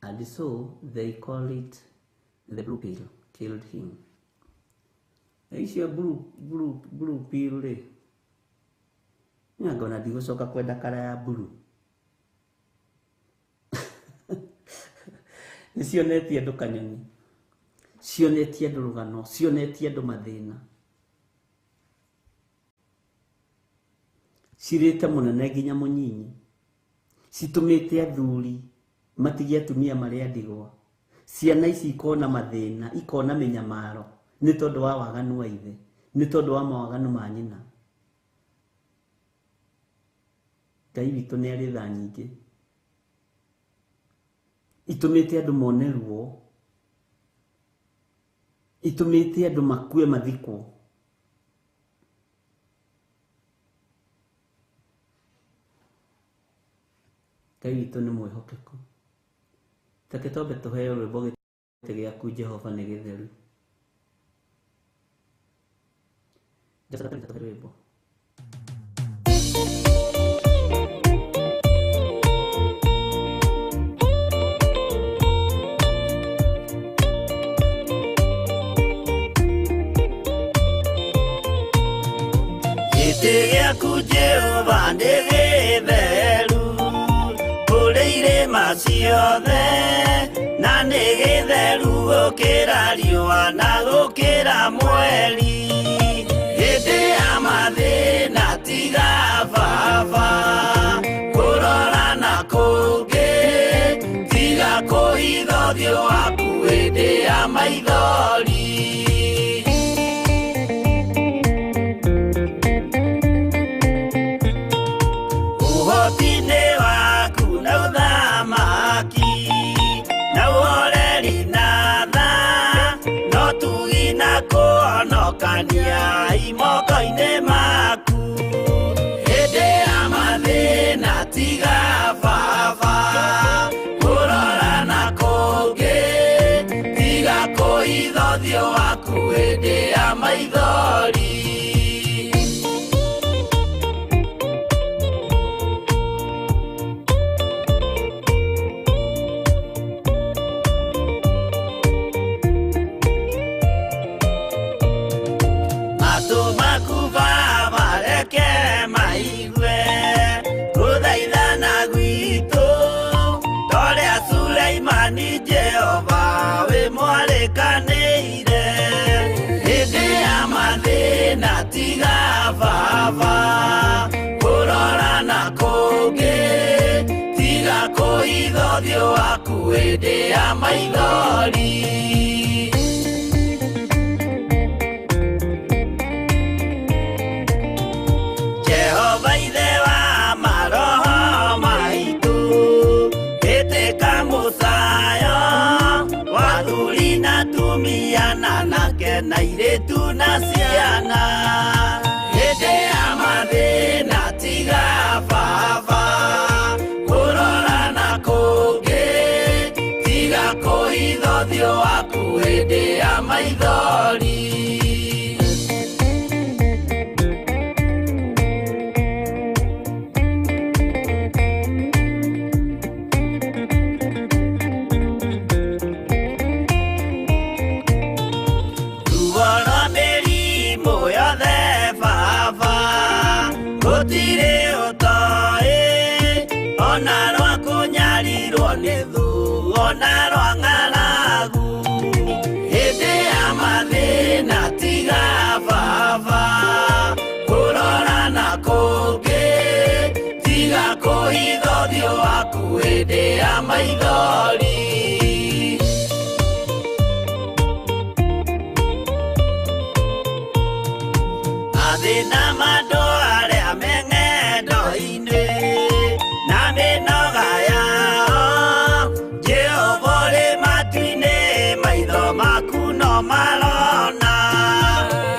and so they call it the blue pill, killed him. Icio blue pill rĩ, ngona ndigũcoka kwenda kara ya blue. Nĩ cionetie andũ kanyoni, cionetie andũ rũgano, cionetie andũ mathĩna. Cirĩte mũnene nginya mũnyinyi, citũmĩte athuri Matigie atumia marĩ a ndigwa. Ciana ici ikona mathĩna, ikona mĩnyamaro nĩ tondũ wa waganu wa ithe, nĩ tondũ wa mawaganu ma nyina. Ngai witũ nĩ arĩ tha nyingĩ itũmĩte andũ mone ruo, itũmĩte andũ makue mathikwo. Ngai witũ nĩ mwĩhokeku. Reke twambe tũheo rwĩmbo gĩtĩ gĩaku Jehova nĩ gĩtheru. Rwĩmbo. Gĩtĩ gĩaku Jehova nĩ gĩtheru kũrĩ irĩma ciothe, na nĩ gĩtheru gũkĩra riũa na gũkĩra mweri. Hĩndĩ ya mathĩna tiga baba kũrora na kũngĩ, tiga kũhitha ũthiũ waku hĩndĩ ya maithori. Ũhoti-inĩ waku na ũthamaki na ũhoreri na tha, no tugi na kũhonokania imoko-inĩ maku. Hĩndĩ ya mathĩna tiga baba kũrora na kũngĩ, tiga kũhitha ũthiũ waku hĩndĩ ya maithori. Matũ maku baba reke maigue gũthaithana gwitũ, torĩa Suleimani Jehova wĩ mwarĩkanĩire. Hĩndĩ ya mathĩna tiga baba kũrora na kũngĩ, tiga kũhitha ũthiũ waku hĩndĩ ya maithori. Jehova ithe wa maroho maitũ, ĩtĩka mũcayo wa athuri na atumia na anake na airĩtu na ciana. Hĩndĩ ya mathĩna tiga baba kũrora na kũngĩ, tiga kũhitha ũthiũ waku hĩndĩ ya maithori. Ruo rwa mĩrimũ yothe baba gũtirĩ ũtoĩ, ona rwa kũnyarirwo nĩ thũ, ona rwa ng'aragu. Hĩndĩ ya mathĩna tiga baba kũrora na kũngĩ, tiga kũhitha ũthiũ waku hĩndĩ ya maithori. Mathĩna ma andũ arĩa me ng'endo-inĩ na mĩnoga yao, Jehova ũrĩ matu-inĩ maitho maku no marona.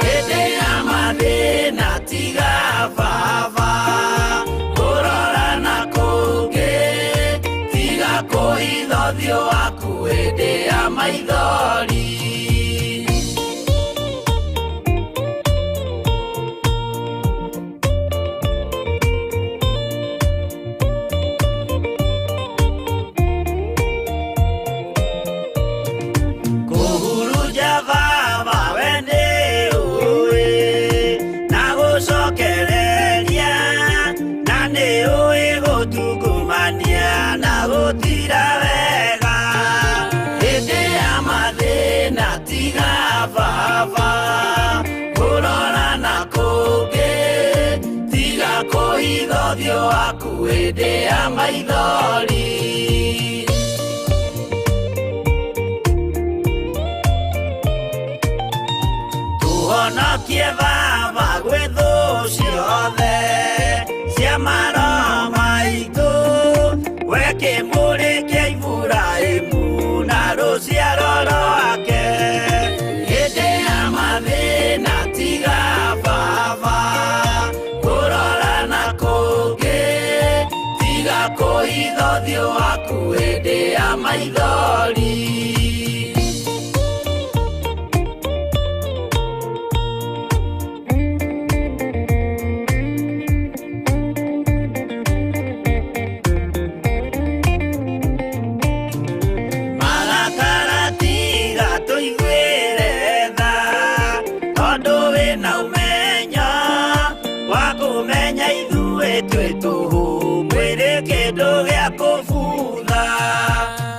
Hĩndĩ ya mathĩna tiga baba kũrora na kũngĩ, tiga kũhitha ũthiũ waku hĩndĩ ya maithori. Kũhurunja baba we nĩ ũĩ na gũcokereria, na nĩ ũĩ gũtungumania na gũtira wega. Hĩndĩ ya mathĩna tiga baba kũrora na kũngĩ, tiga kũhitha ũthiũ waku hĩndĩ ya maithori. Tũhonokie Baba gwĩ thũ ciothe cia maroho maitũ, we kĩmũrĩ kĩa Iburahĩmu na rũciaro rwake. Hĩndĩ ya mathĩna tiga Baba kũrora na kũngĩ, tiga kũhitha ũthiũ waku hĩndĩ ya maithori. Marakara tiga tũiguĩre tha, tondũ wĩna ũmenyo wa kũmenya ithuĩ twĩ tũhũ, mwĩrĩ kĩndũ gĩa kũbutha.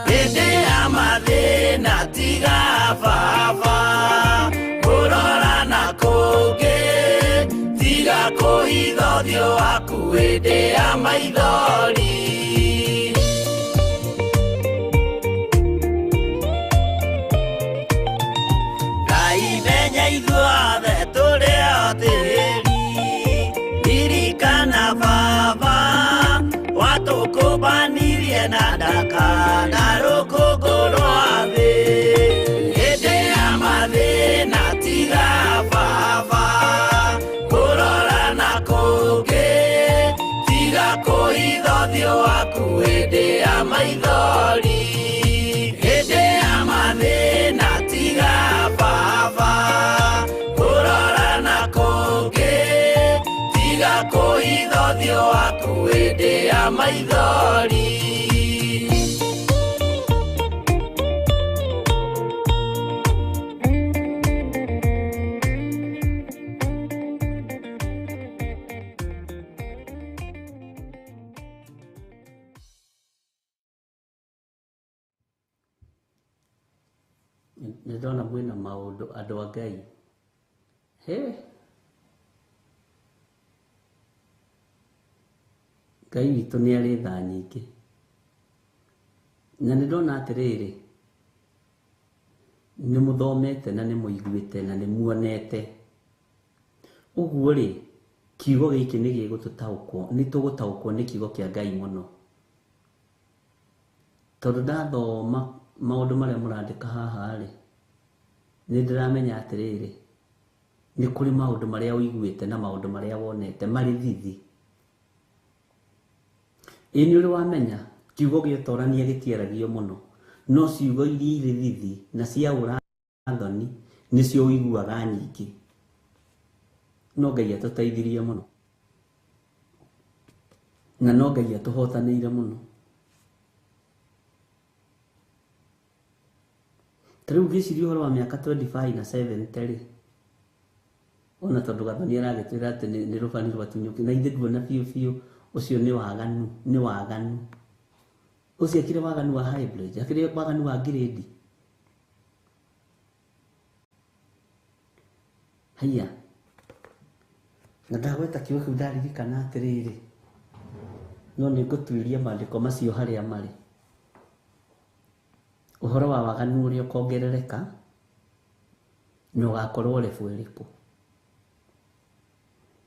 Hĩndĩ ya mathĩna tiga Baba kũrora na kũngĩ, tiga kũhitha ũthiũ waku hĩndĩ ya maithori. Ngai menya ithuothe tũrĩ o tĩri, ririkana Baba watũkũmbanirie na ndaka na rũkũngũ rwa thĩ. Hĩndĩ ya mathĩna tiga Baba kũrora na kũngĩ, tiga kũhitha ũthiũ waku hĩndĩ ya maithori. Hĩndĩ ya mathĩna tiga Baba kũrora na kũngĩ, tiga kũhitha ũthiũ waku hĩndĩ ya maithori. Nĩ ndona mwĩna maũndũ andũ a Ngai. He Ngai witũ nĩ arĩ tha nyingĩ. Na nĩ ndona atĩrĩrĩ, nĩ mũthomete na nĩ mũiguĩte na nĩ muonete. Ũguo rĩ, kiugo gĩkĩ nĩ gĩgũtũtaũkwo, nĩ tũgũtaũkwo nĩ kiugo kĩa Ngai mũno. Tondũ ndathoma maũndũ marĩa mũrandĩka haha rĩ, nĩ ndĩramenya atĩrĩrĩ, nĩ kũrĩ maũndũ marĩa ũiguĩte na maũndũ marĩa wonete marĩ thithi. Ĩ nĩ ũrĩ wamenya kiugo gĩotorania gĩtiaragio mũno, no ciugo iria irĩ thithi na cia ũrathoni nĩcio ũiguaga nyingĩ. No Ngai atũteithirie mũno, na no Ngai atũhotanĩire mũno. Ta rĩu ngĩciria ũhoro wa mĩaka 25 na 70 rĩ, ona tondũ Gathoni aragĩtwĩra atĩ nĩ rũbani rwatunyũkire, na ithe nduona biũ biũ ũcio nĩ waganu, nĩ waganu. Ũcio akĩrĩ waganu wa hybrid, akĩrĩ waganu wa grade. Haiya, na ndagweta kiugo kĩu ndaririkana atĩrĩrĩ, no nĩ ngũtuĩria maandĩko macio harĩa marĩ. Ũhoro wa waganu ũrĩa ũkongerereka na ũgakorwo level ĩrĩkũ.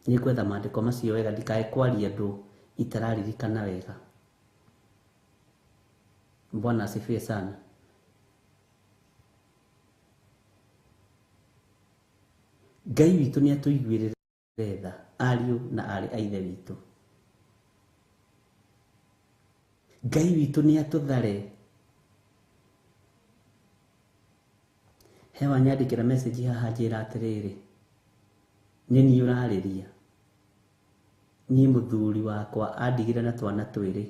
Nĩ ngwetha maandĩko macio wega ndikae kwaria andũ itararirikana wega. Bwana asifiwe sana. Ngai witũ nĩ atũiguĩrĩre tha, ariũ na aarĩ a Ithe witũ. Ngai witũ nĩ atũthare. He wanyandĩkĩra message haha njĩra atĩrĩrĩ, nĩ niĩ ũrarĩria. Niĩ mũthuri wakwa andigire na twana twĩrĩ,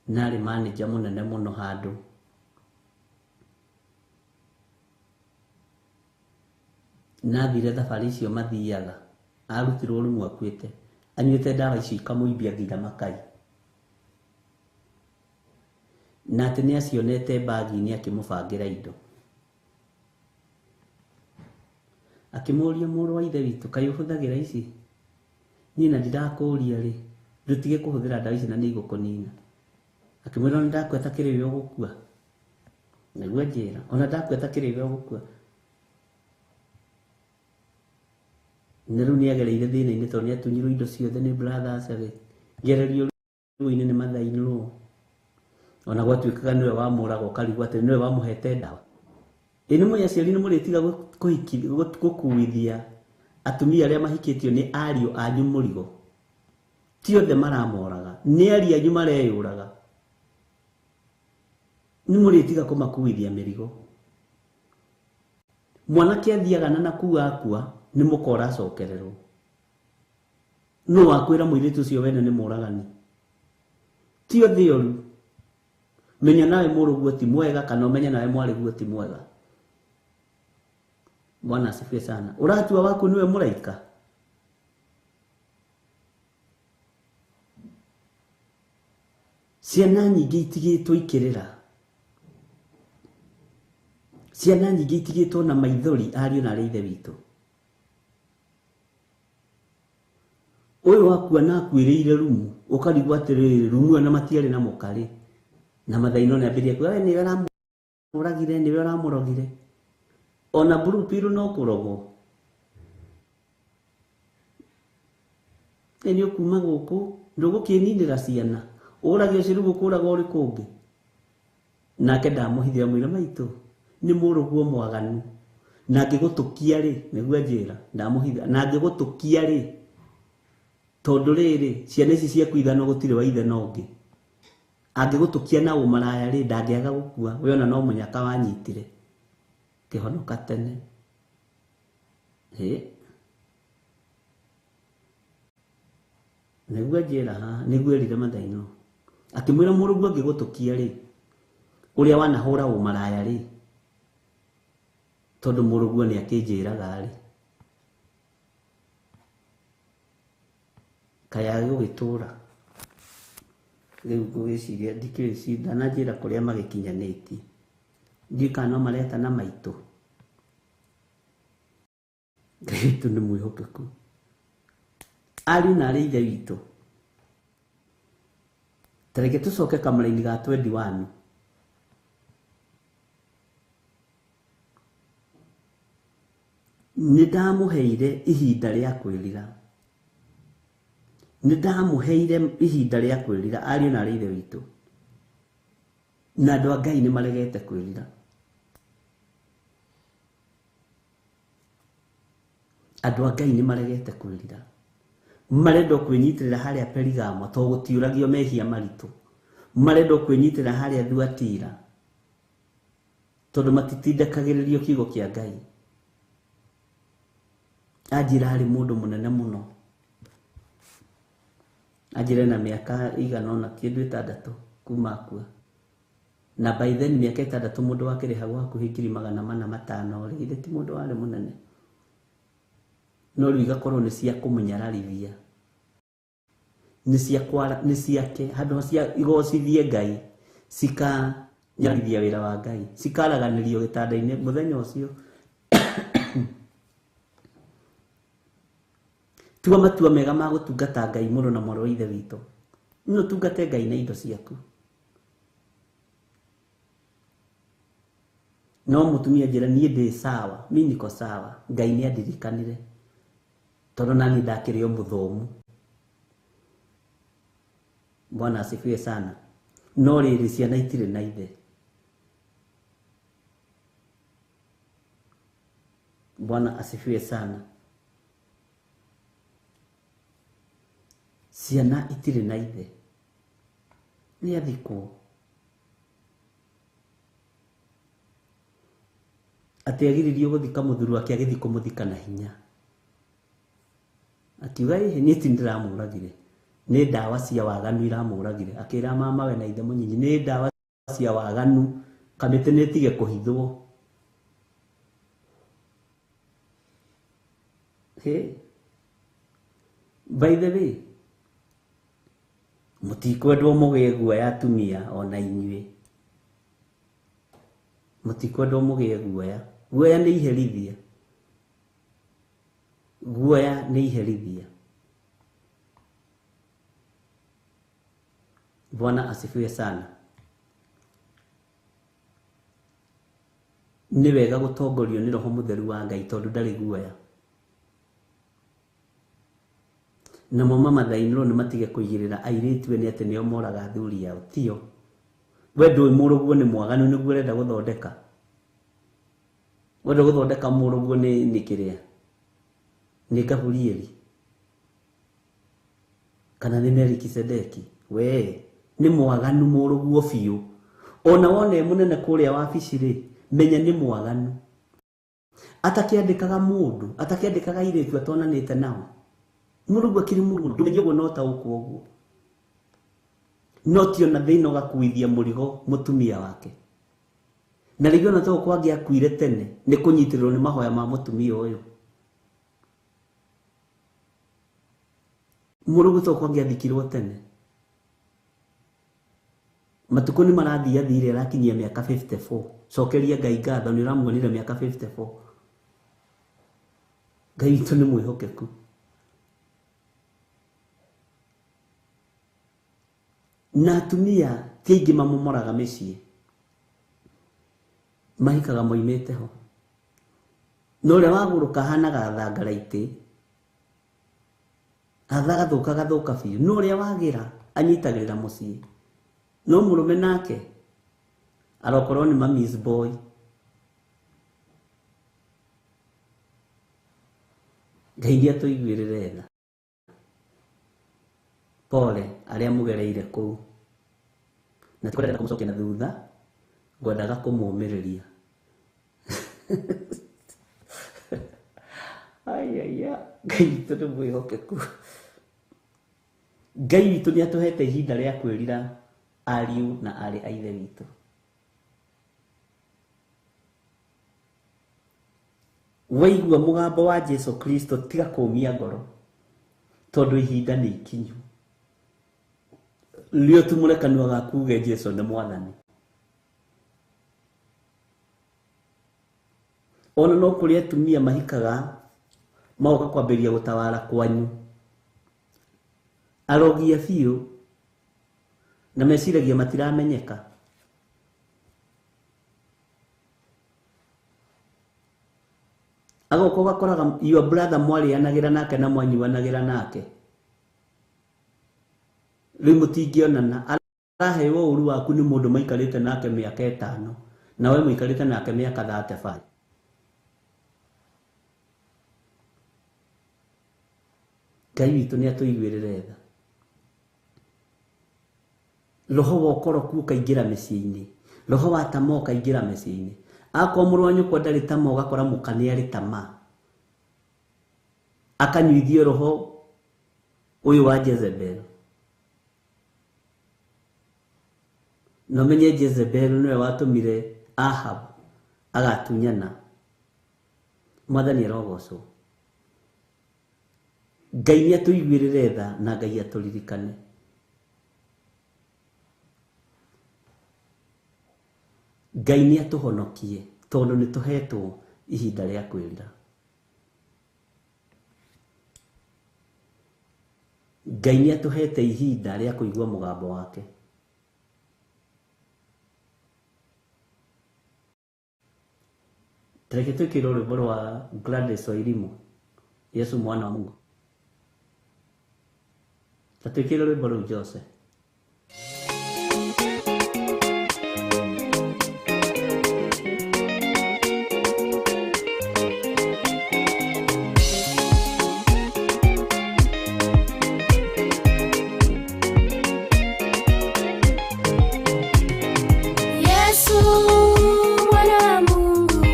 narĩ manager mũnene mũno handũ. Nathire thabarĩ icio mathiaga, arutirwo rumu akuĩte, anyuĩte ndawa icio ikamũimbia nginya makai. Na atĩ nĩ acionete bagi-inĩ akĩmũbangĩra indo. Akĩmũria mũrũ wa ithe witũ, kaĩ ũhũthagĩra ici? Niĩ na ndirakũũria rĩ, ndũtige kũhũthĩra ndawa ici na nĩ igũkũnina. Akĩmwĩra ona ndakua ta kĩrĩ we ũgũkua. Nĩguo njĩra, ona ndakua ta kĩrĩ we ũgũkua. Na rĩu nĩ agereire thĩna-inĩ tondũ nĩ atunyirwo indo ciothe nĩ brothers, agĩgererio ruo-inĩ nĩ mother-in-law. Ona gwatuĩkaga nĩwe wamũraga, ũkarigwo atĩ nĩwe wamũhete ndawa. Ĩ nĩ mũĩ aciari nĩ mũrĩtiga gũkuithia atumia arĩa mahikĩtio nĩ ariũ anyu mũrigo. Ti othe maramoraga, nĩ ariũ anyu mareyũraga. Nĩ mũrĩtiga kũmakuithia mĩrigo. Mwanake athiaga na nakuu akua, nĩ mũka ũracokererwo. Nũ wakwĩra mũirĩtu ũcio wene nĩ mũragani? Ti othe oru. Menya nawe mũrũguo ti mwega, kana ũmenye nawe mwarĩguo ti mwega. Bwana asifiwe sana. Ũratua waku nĩwe mũraika? Ciana nyingĩ itigĩtwo ikĩrĩra. Ciana nyingĩ itigĩtwo na maithori ariũ na arĩ ithe witũ. Ũyũ wakua na akuĩrĩire rumu, ũkarigwo atĩrĩrĩ, rumu ĩyo na matiarĩ na mũkarĩ. Na mathaino nĩ ambĩrĩria kuga, we nĩwe ũramũragire, nĩwe ũramũrogire. Ona blue pill no kũrogwo. Nĩ ũkuma gũkũ, ndũgũkĩninĩra ciana. Ũrage ũcio rĩu ũkũraga ũrĩ kũngĩ. Nake ndamũhithĩra mwĩra maitũ, nĩ mũrũguo mwaganu. Na angĩgũtũkia rĩ, nĩguo anjĩra, ndamũhithĩra. Na angĩgũtũkia rĩ, tondũ rĩrĩ, ciana ici ciaku ithano gũtirĩ wa ithe na ũngĩ. Angĩgũtũkia na ũmaraya rĩ, ndangĩaga gũkua. We ona no mũnyaka wanyitire. Kĩhonoka tene. Hĩ. Nĩguo anjĩra haha, nĩguo erire mathaino. Akĩmwĩra mũrũguo angĩgũtũkia rĩ, ũrĩa wanahũra ũmaraya rĩ, tondũ mũrũguo nĩ akĩnjĩraga rĩ, kaya gũgĩtũra. Rĩu ngũgĩciria ndikĩũĩ ndananjĩra kũrĩa magĩkinyanĩtie. Ndiũĩ kana no maretana maitũ. Ngai witũ nĩ mwĩhokeku. Ariũ na arĩ ithe witũ. Ta reke tũcoke kamũraini ga 21. Nĩ ndamũheire ihinda rĩa kwĩrira. Nĩ ndamũheire ihinda rĩa kwĩrira, ariũ na arĩ ithe witũ. Na andũ a Ngai nĩ maregete kwĩrira. Andũ a Ngai nĩ maregete kwĩrira. Marenda kwĩnyitĩrĩra harĩa Perigamo tondũ gũtiũragio mehia maritũ. Marenda kwĩnyitĩrĩra harĩa Thuatira tondũ matitindĩkagĩrĩrio kiugo kĩa Ngai. Anjĩra arĩ mũndũ mũnene mũno. Anjĩra na mĩaka igana ũna kĩndũ ĩtandatũ kuma akua. Na by then mĩaka ĩtandatũ mũndũ wakĩrĩhagwo hakuhĩ 450,000 rĩ, githĩ ti mũndũ warĩ mũnene. No rĩu igakorwo nĩ cia kũmũnyararithia. Nĩ cia kwara, nĩ ciake, handũ cia igocithie Ngai, cikanyararithia wĩra wa Ngai, cikaraganĩrio gĩtanda-inĩ mũthenya ũcio. Tua matua mega ma gũtungata Ngai mũrũ na mwarĩ wa ithe witũ. No ũtungate Ngai na indo ciaku. No mũtumia njĩra niĩ ndĩ sawa, mi niko sawa. Ngai nĩ andirikanire. Tondũ nani ndakĩrĩ o mũthomu. Bwana asifiwe sana. No rĩrĩ ciana itirĩ na ithe. Bwana asifiwe sana. Ciana itirĩ na ithe. Nĩ athikwo. Atĩ agiririo gũthika mũthuri wake agĩthiĩ kũmũthika na hinya. Akiuga ĩhĩ niĩ ti ndĩramũragire. Nĩ ndawa cia waganu iramũragire. Akĩra mama we na ithe mũnyinyi nĩ ndawa cia waganu kamĩtĩ nĩ ĩtige kũhithwo. Hey. By the way, mũtikwendwo mũgĩe guoya atumia ona inyuĩ. Mũtikwendwo mũgĩe guoya. Guoya nĩ iherithia. Guoya nĩ iherithia. Bwana asifiwe sana. Nĩ wega gũtongorio nĩ Roho Mũtheru wa Ngai tondũ ndarĩ guoya. Namo mamathainĩrwo nĩ matige kũigĩrĩra airĩtu ene atĩ nĩo moraga athuri ao, tio. We ndũĩ mũrũguo nĩ mwaganu nĩguo ũrenda gũthondeka. Wenda gũthondeka mũrũguo nĩ kĩrĩa? Nĩ Gaburieli kana nĩ Melikisedeki? We nĩ mwaganu mũrũguo biũ. Ona wona e mũnene kũrĩa wabici rĩ, menya nĩ mwaganu. Atakĩandĩkaga mũndũ, atakĩandĩkaga airĩtu atonanĩte nao. Mũrũguo akĩrĩ mũndũ, ndũmenye ũguo no ta ũkwo ũguo. No ti ona thĩna ũgakuithia mũrigo mũtumia wake. Na rĩngĩ ona to gũkorwo angĩakuire tene nĩ kũnyitĩrĩrwo nĩ mahoya ma mũtumia ũyũ. Mũrũguo to gũkorwo angĩathikirwo tene. Matukũ nĩ marathiĩ athire arakinyia mĩaka 54. Cokeria Ngai ngatho nĩ ũramuonire mĩaka 54. Ngai witũ nĩ mwĩhokeku. Na atumia ti aingĩ mamomoraga mĩciĩ. Mahikaga moimĩte ho. Na ũrĩa wagũrũka ahanaga thangaraitĩ. Athagathũka gathũka biũ. No ũrĩa wagĩra anyitagĩrĩra mũciĩ. No mũrũme nake arokorwo nĩ mamiss boy. Ngai nĩ atũiguĩrĩre tha. Pole arĩa mũgereire kũu. Na tikwendaga kũmũcokia na thutha, ngwendaga kũmũmĩrĩria. Aiaia, Ngai witũ nĩ mwĩhokeku. Ngai witũ nĩ atũhete ihinda rĩa kwĩrira ariũ na aarĩ a Ithe witũ. Waigua mũgambo wa Jesu Kristo tiga kũmia ngoro, tondũ ihinda nĩ ikinyu. Rĩo tumũre kanua gaku uge Jesu nĩ Mwathani. Ona no kũrĩ atumia mahikaga magoka kwambĩrĩria gũtawara kwanyu. Arogia biũ na meciragia matiramenyeka. Agoka ũgakoraga your brother mwarĩanagĩra nake na mwanyuanagĩra nake. Rĩu mũtingĩonana. Araheo ũru waku nĩ mũndũ maikarĩte nake mĩaka 5 na we mũikarĩte nake mĩaka 35. Ngai witũ nĩ atũiguĩrĩre tha. Roho wa ũkoroku ũkaingĩra mĩciĩ-inĩ. Roho wa tamaa ũkaingĩra mĩciĩ-inĩ. Akorwo mũrũ wa nyũkwa ndarĩ tamaa ũgakora mũka nĩ arĩ tamaa. Akanyuithio roho ũyũ wa Jezebel. Na ũmenye Jezebel nĩwe watũmire Ahab agatunyana. Mwathani arogocwo. Ngai nĩ atũiguĩrĩre tha na Ngai atũririkane. Ngai nĩ atũhonokie tondũ nĩ tũhetwo ihinda rĩa kwĩrira. Ngai nĩ atũhete ihinda rĩa kũigua mũgambo wake. Reke twĩkĩrwo rwĩmbo rwa Gladys Wairimu, Yesu mwana wa Mungu. Ta twĩkĩre rwĩmbo rũu Jose. Yesu mwana wa Mungu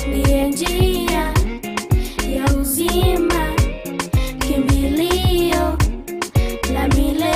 ndiye njia ya uzima, kimbilio la milele.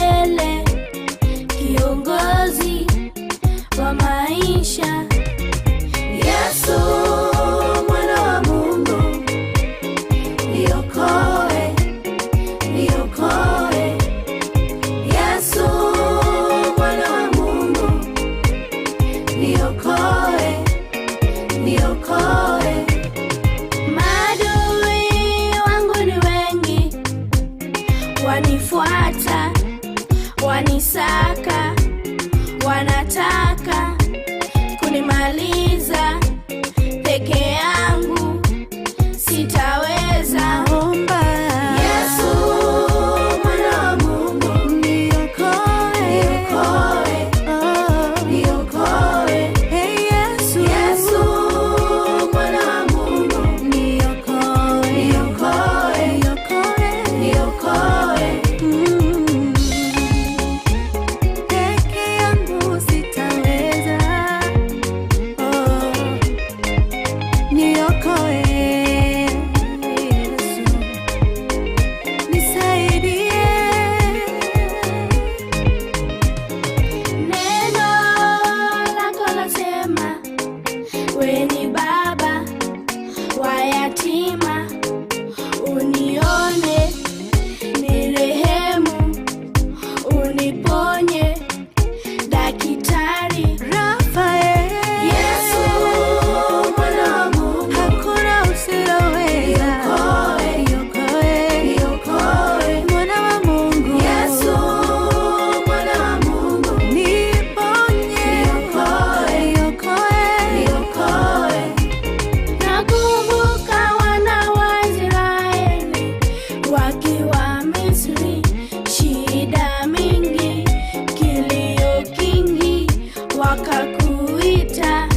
Nilikuita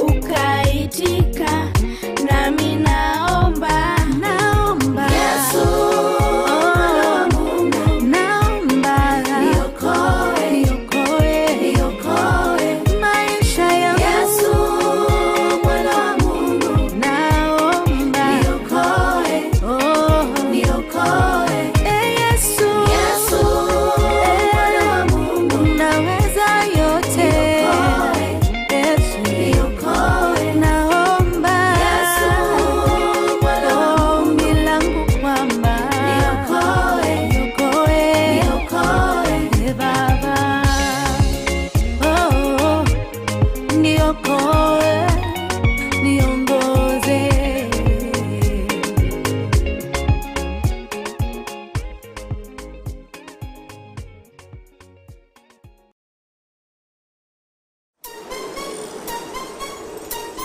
ukaitika, nami naomba, Naomba Yesu, mwana wa Mungu, naomba niokoe, niokoe, niokoe. maisha yangu. Yesu, mwana wa Mungu, Naomba niokoe, oh, niokoe. eh, Yesu, Yesu, mwana wa Mungu, unaweza yote. Niokoe, Yesu, niokoe. naomba Yesu, mwana wa Mungu, ombi langu kwamba niokoe, niokoe, niokoe. eh, Baba, oh, niokoe.